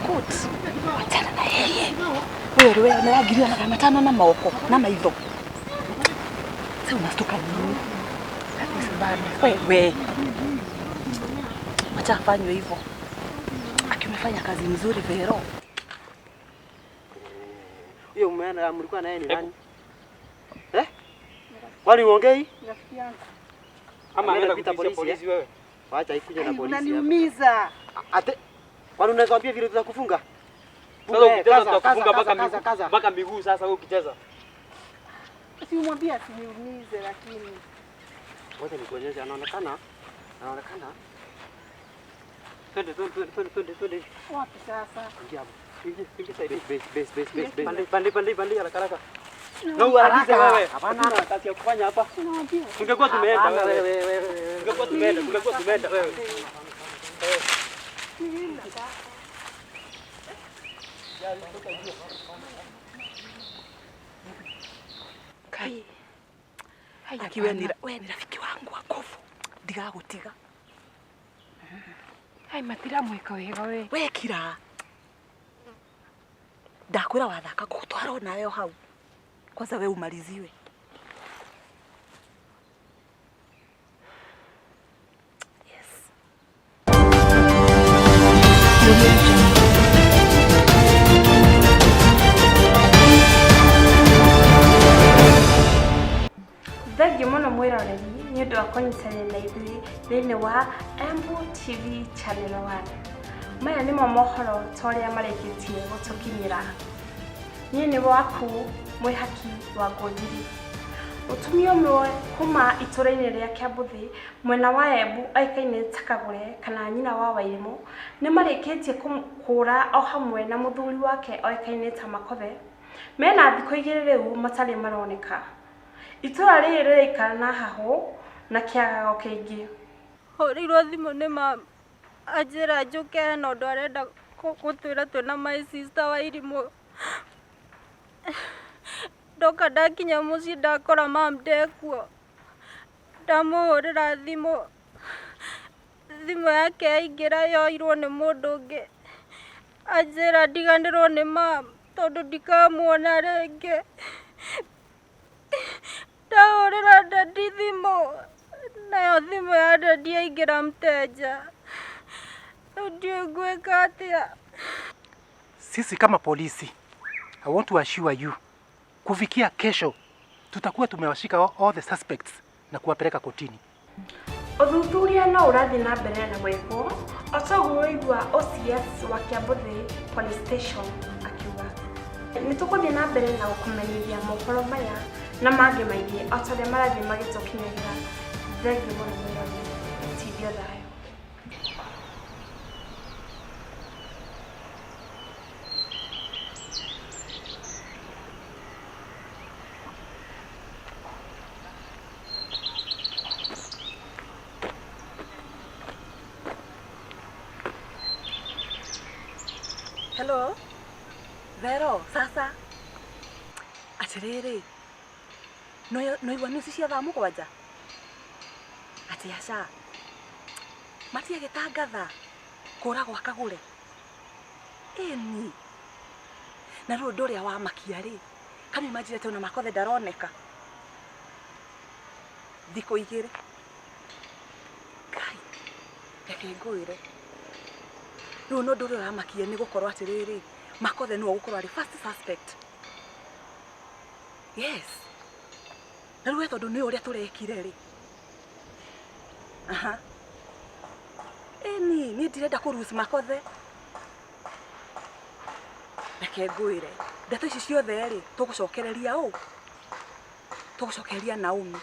Good. Wachana na yeye. Wewe wewe anagiria 500 na maoko na maitho. Sasa unastuka nini? Wewe. Wacha afanywe hivyo. Aki umefanya kazi mzuri Vero. Huyo mumeana mlikuwa na yeye ni nani? Eh? Kwani uongei? Rafiki yangu. Ama ameenda kuita polisi wewe? Wacha ikuje na polisi. hapa. Unaniumiza. Ate kwani unaweza kuambia vile tutakufunga? Sasa ukicheza tutakufunga mpaka kaza, miguu. kaza. Mpaka miguu sasa wewe ukicheza. Si umwambie asiniumize lakini. Ngoja nikuonyeshe anaonekana. Anaonekana. Twende twende twende twende twende. Wapi sasa? Ingia hapo. Ingia ingia side. Base base base base base. Pande pande pande pande haraka haraka. Na uharakishe wewe. Hapana. Hatuna kazi ya kufanya hapa. Unaambia. Tungekuwa tumeenda Hapana, wewe. wewe wewe. Tungekuwa tumeenda, tungekuwa tumeenda wewe. Kai. Hai, Aki we ni hapana. we ni rafiki wangu wa nguvu. Ndigagũtiga. Hai matiramwĩka wega we. We kira. Ndakwĩra wathaka ngũgũtwara onawe o hau. Kwanza we umaliziwe. Yes. Thengiũ mũno mwĩroreri nĩ ũndũ wa kũnyitanĩra na ithuĩ thĩinĩ wa Embu TV Channel 1. Maya nĩmo mohoro ta ũrĩa marĩkĩtie gũtũkinyĩra. Niĩ nĩ waku mwĩhaki wa Ngũnjiri. Mũtumia ũmwe kuma itũra-inĩ rĩa Kĩambuthi mwena wa Embu oĩkaine ta Kagũre kana nyina wa Wairimũ nĩ marĩkĩtie kũra o hamwe na mũthuri wake oĩkaine ta Makothe. Mena thikũ igĩrĩ rĩu matarĩ maroneka. Itũra rĩrĩ rĩraikara na hahũ na kĩagago kĩingĩ. Hũrĩirwo thimũ nĩ mama anjĩra njũke hena ũndũ arenda gũtwĩra twĩna my sister Wairimũ. Ndoka ndakinya mũciĩ ndakora mam ndekuo. Ndamũhũrĩra thimũ, thimũ yake yaingĩra yoirwo nĩ mũndũ ũngĩ. Anjĩra ndiganĩrwo nĩ mam tondũ ndikamuona rĩngĩ. Ndahũrĩra dadi thimũ, nayo thimũ ya dadi yaingĩra mteja. Rĩu ndiũĩ ngwĩka atĩa. Sisi kama polisi, I want to assure you, kufikia kesho tutakuwa tumewashika all the suspects na kuwapeleka kotini. Ũthuthuria no ũrathiĩ na mbere na gwĩkwo o toguo ũigua OCS wa Kĩambuthi Police Station akiuga. Nĩ tũgũthiĩ na mbere na gũkũmenyithia mohoro maya na mangĩ maingĩ o ta ũrĩa marathiĩ magĩtũkinyagĩra. Thengiũ mũno mwĩroreri, tindio thayũ. Hello. Vero, sasa. Atiriri. No no igua news cia thaa mũgwanja. Ati aca. Matiagĩtangatha kũra gwa Kagũre. Ĩni. Na rĩu ũndũ ũrĩa wamakia rĩ, can you imagine atĩ ona Makothe ndaroneka. Thikũ igĩrĩ. Ngai, reke ngwĩre. Rĩu no ũndũ ũrĩa ũramakia nĩ gũkorwo atĩrĩrĩ, Makothe nĩwe ũgũkorwo arĩ first suspect. Yes. Na rĩu we tondũ nĩ ũrĩa tũrekire rĩ. Aha. Ĩni, niĩ ndirenda kũ lose Makothe. Reke ngwĩre, ndeto ici ciothe rĩ, tũgũcokereria ũ? Tũgũcokereria Naomi.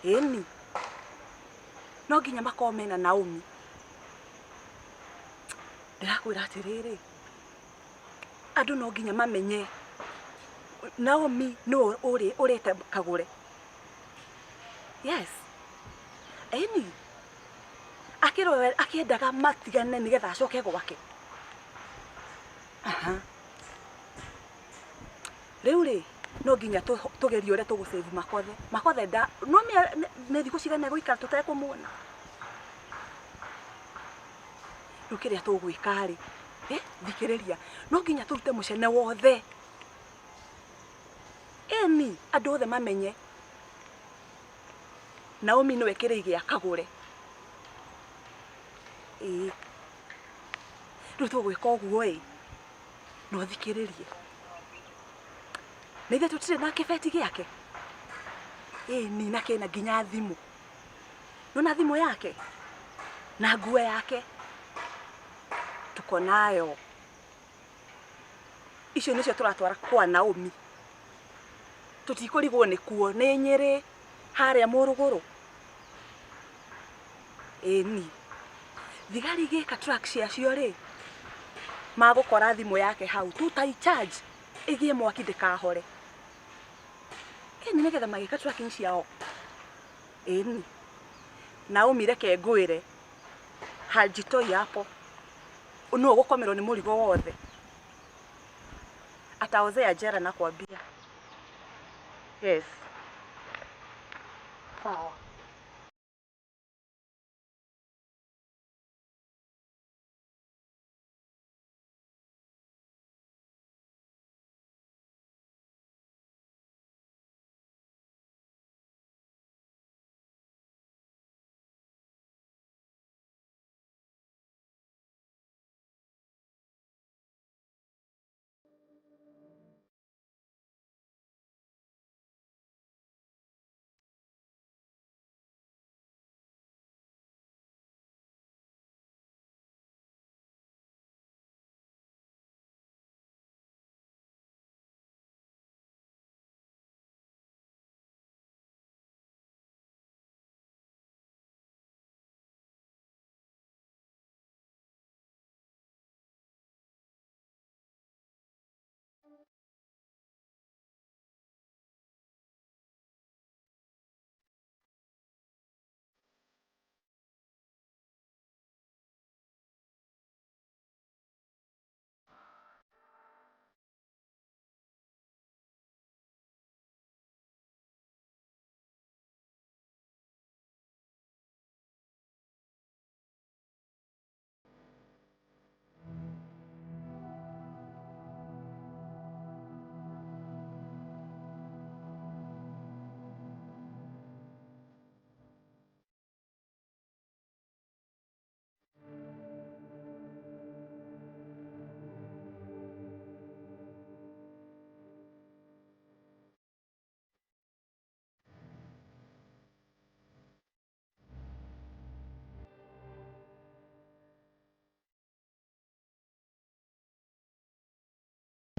Ĩni. No nginya makorwo mena Naomi. Ndĩrakwĩra atĩrĩrĩ, andũ no nginya mamenye Naomi nĩwe ũrĩte Kagũre. Yes. Ĩni. Akĩrwo akĩendaga matigane nĩgetha acoke gwake. Aha. Rĩu rĩ, no nginya tũgerie ũrĩa tũgũ save Makothe. Makothe nda no nĩ thikũ cigana egũikara tũtekũmuona. Rĩu kĩrĩa tũgwĩka rĩ, thikĩrĩria, no nginya tũrute mũcene wothe. Ĩni, andũ othe mamenye Naomi nĩwe kĩrĩi gĩa Kagũre. Ĩĩ. Rĩu tũgwĩka ũguo ĩ, no thikĩrĩrie. Nĩ ithuĩ tũtirĩ na kĩbeti gĩake? Ĩni, na kĩna nginya thimũ. Nĩwona thimũ yake? Na nguo yake? Tuko nayo. Icio nĩcio tũratwara kwa Naomi. Tũtikũrigwo nĩ kuo, nĩ Nyĩrĩ, harĩa Mũrũgũrũ. Ĩni. Thigari igĩka track ciacio rĩ, magũkora thimũ yake hau, tũtai charge ĩgĩe mwaki ndĩkahore. Ĩni nĩgetha magĩka tracking ciao. Ĩni. Naomi reke ngwĩre, hajitoi hapo. Nũũ ũgũkomerwo nĩ mũrigo wothe. Ataozea jela nakwambia. Yes. Sawa.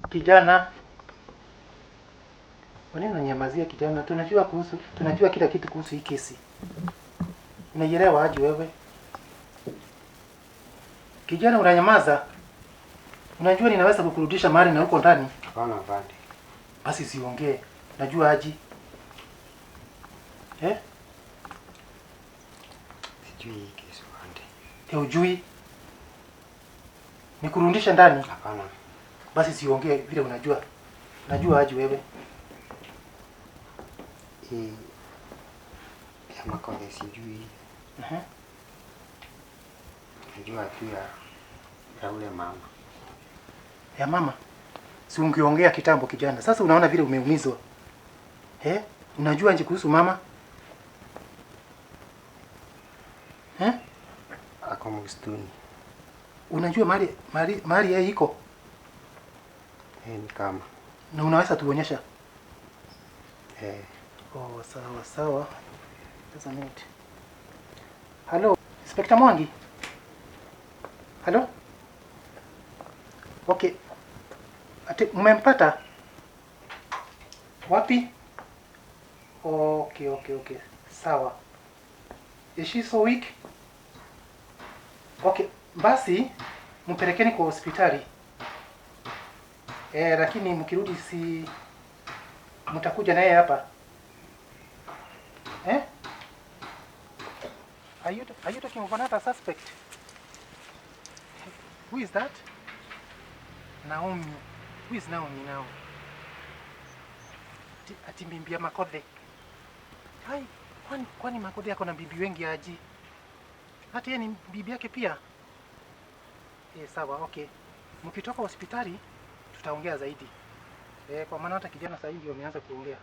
Kijana, kwa nini unanyamazia kijana? Tunajua kila kitu kuhusu hii kesi. Unaielewa aje wewe? Kijana unanyamaza. Unajua ninaweza kukurudisha mahali na huko ndani? Hapana afande. Basi siongee. Najua aje. Eh? Sijui hii kesi afande. Hujui? Nikurudisha ndani? Hapana. Basi siongee vile unajua. Najua aje wewe. Hii ya Makothe sijui. Najua tu ya ule mama. Ya mama? Si ungeongea kitambo kijana. Sasa unaona vile umeumizwa. Eh? Unajua nje kuhusu mama? Eh? Ako msituni. Unajua mahali yeye iko? Ni kama. Na unaweza tuonyesha? Oh, sawa sawa. Just a minute. Hello, Inspector Mwangi. Hello? Okay. Ati mmempata? Wapi? Okay. Sawa. Is she so weak? Okay, basi mpelekeni kwa hospitali. Lakini mkirudi si mtakuja naye hapa. Eh? Are you talking of another suspect? Who is that? Naomi. Who is Naomi now? Ati bibi ya Makothe. Hai, kwani Makothe ako na bibi wengi aji? Hata yeye ni bibi yake pia. Sawa, okay. Mkitoka hospitali tutaongea zaidi. Kwa maana hata kijana sasa hivi ameanza kuongea.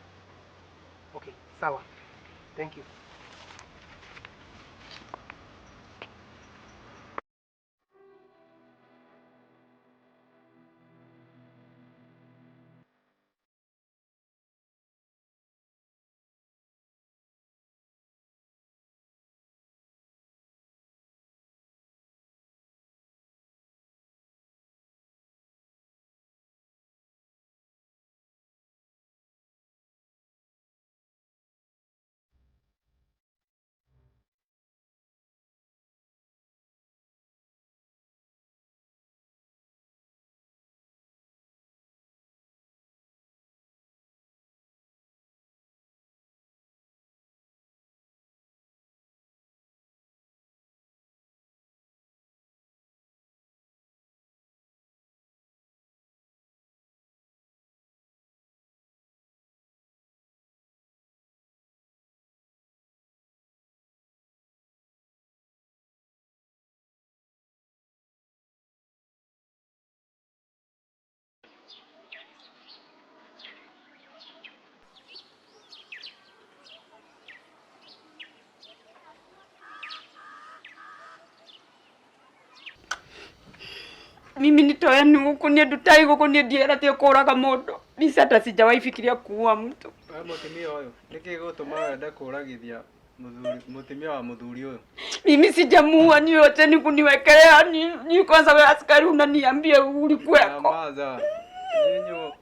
Okay, sawa. Thank you. Mimi nitoe ni huku ni ndutai huku ni ndiera tie kuraga mundu. Mimi hata sijawahi fikiria kuua mtu. Wewe mutumia uyu niki gutuma wende kuragithia muthuri mutumia wa muthuri uyu? Mimi sijamuua, ni yote ni kuniwekelea ni kwanza wewe askari unaniambia ulikuweko. Nyamaza. Nyinyi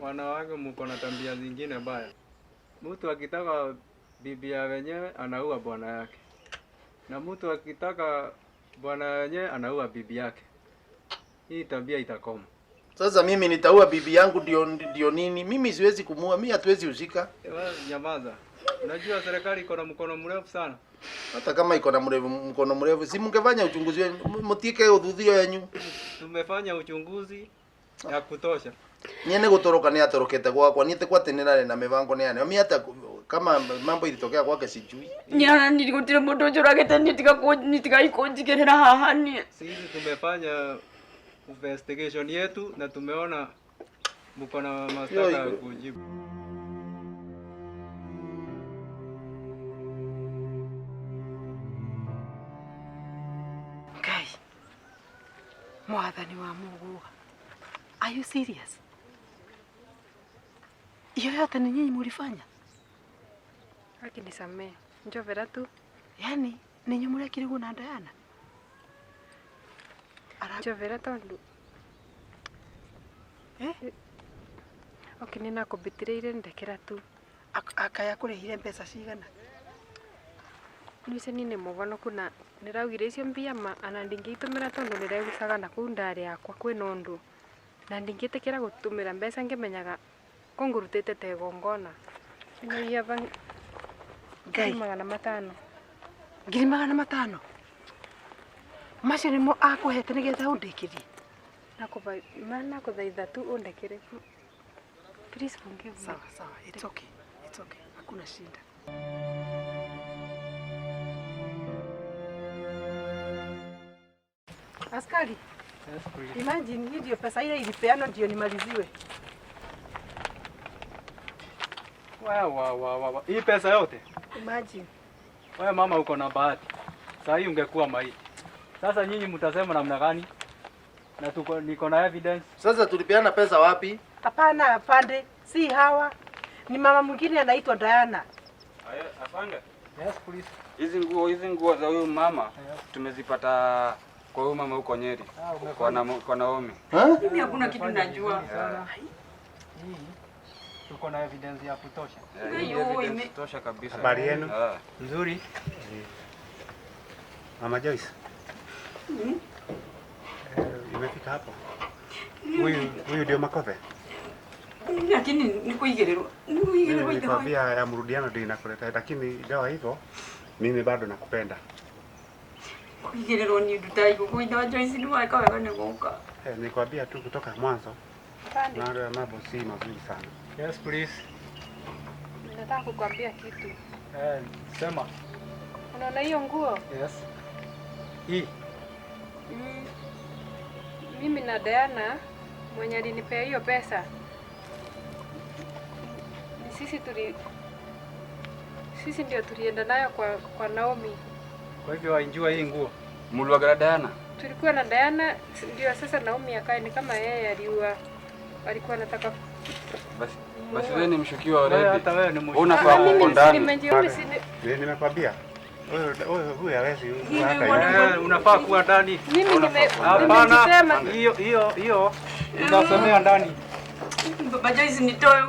wanawake mko na tabia zingine mbaya. Mtu akitaka bibi ya wenyewe anaua bwana yake. Na mtu akitaka bwana wenyewe anaua bibi yake. Hii tabia itakoma. Sasa mimi nitaua bibi yangu ndio nini? Mimi siwezi kumuua, mimi hatuwezi usika. Wewe nyamaza. Unajua serikali iko na mkono mrefu sana. Hata kama iko na mkono mrefu, si mngefanya uchunguzi wenu, mtike udhudhio yenu. Tumefanya uchunguzi ya kutosha. Niene gutoroka ni atorokete gwakwa, niete kwatenera na mibango ni ane. Mimi hata kama mambo ilitokea kwake sijui. Nyana nilikutira mundu njuragete nitika ikunjigirira haha ni. Sisi tumefanya investigation yetu na tumeona mko na mashtaka ya kujibu. Ngai, mwathani wa Mungu, are you serious? Hiyo yote ni nyinyi mlifanya? Akinisamee, njovera tu. Yaani ninyi mlekire na Diana? Njovera tondu. Okay, nina kubitireire ndekera tu. Akaya kurehire mbeca cigana? Nice nini mugono kuna niraugire icio mbia ma ana ndingiitumira tondu niregucaga na kuu ndari yakwa kwina undu na ndingitikira gutumira mbeca ngimenyaga kungurutite ta igongona. Ninagia Ngai 500. 500,000 macio nimo akuhete nigetha undikirie? Nakuthaitha tu undekere. Please forgive me. Sawa sawa, it's okay. It's okay. Hakuna shida. Askari. Yes, please. Imagine hii ndio pesa ile ilipeanwa ndio nimaliziwe. Wa. Hii pesa yote? Imagine. Wewe mama uko na bahati. Sasa hii ungekuwa maiti. Sasa nyinyi mtasema namna gani? Na tuko niko na evidence. Sasa tulipeana pesa wapi? Hapana afande, si hawa. Ni mama mwingine anaitwa Diana. Afande. Yes, please. Hizi nguo za huyu mama tumezipata kwa huyu mama huko Nyeri. Kwa Naomi. Mimi hakuna kitu najua. Hii tuko na evidence ya kutosha. Hii evidence tosha kabisa. Habari yenu? Nzuri. Mama Joyce. Imefika hapo. Huyu ndio Makothe. Lakini nikuigĩrĩrwo Mimi nilikwambia ya mrudiano ndio inakuleta, lakini ingawa hivyo mimi bado nakupenda. Kuigĩrĩrwo nĩ ndutaigũ kũitha Joyce nĩ weka wega nĩ gũka. Nilikwambia tu kutoka mwanzo. Na mambo si mazuri sana. Yes, please. Nataka kukwambia kitu. Sema. Unaona hiyo nguo? Yes. Hii. Mimi na Diana mwenye alinipea hiyo pesa. Ni sisi ndio tulienda nayo kwa Naomi. Kwa hivyo wainjua hii nguo. Mulwagara Diana. Tulikuwa na Diana ndio sasa Naomi akae ni kama yeye alikuwa anataka. Basi wewe ni mshukiwa already. Hata wewe ni mshukiwa. Unafaa kuwa ndani. Nimekwambia. Wewe hawezi hata. Unafaa kuwa ndani. Mimi nimejisema. Hiyo unasemea ndani. Baba Joyce nitoe.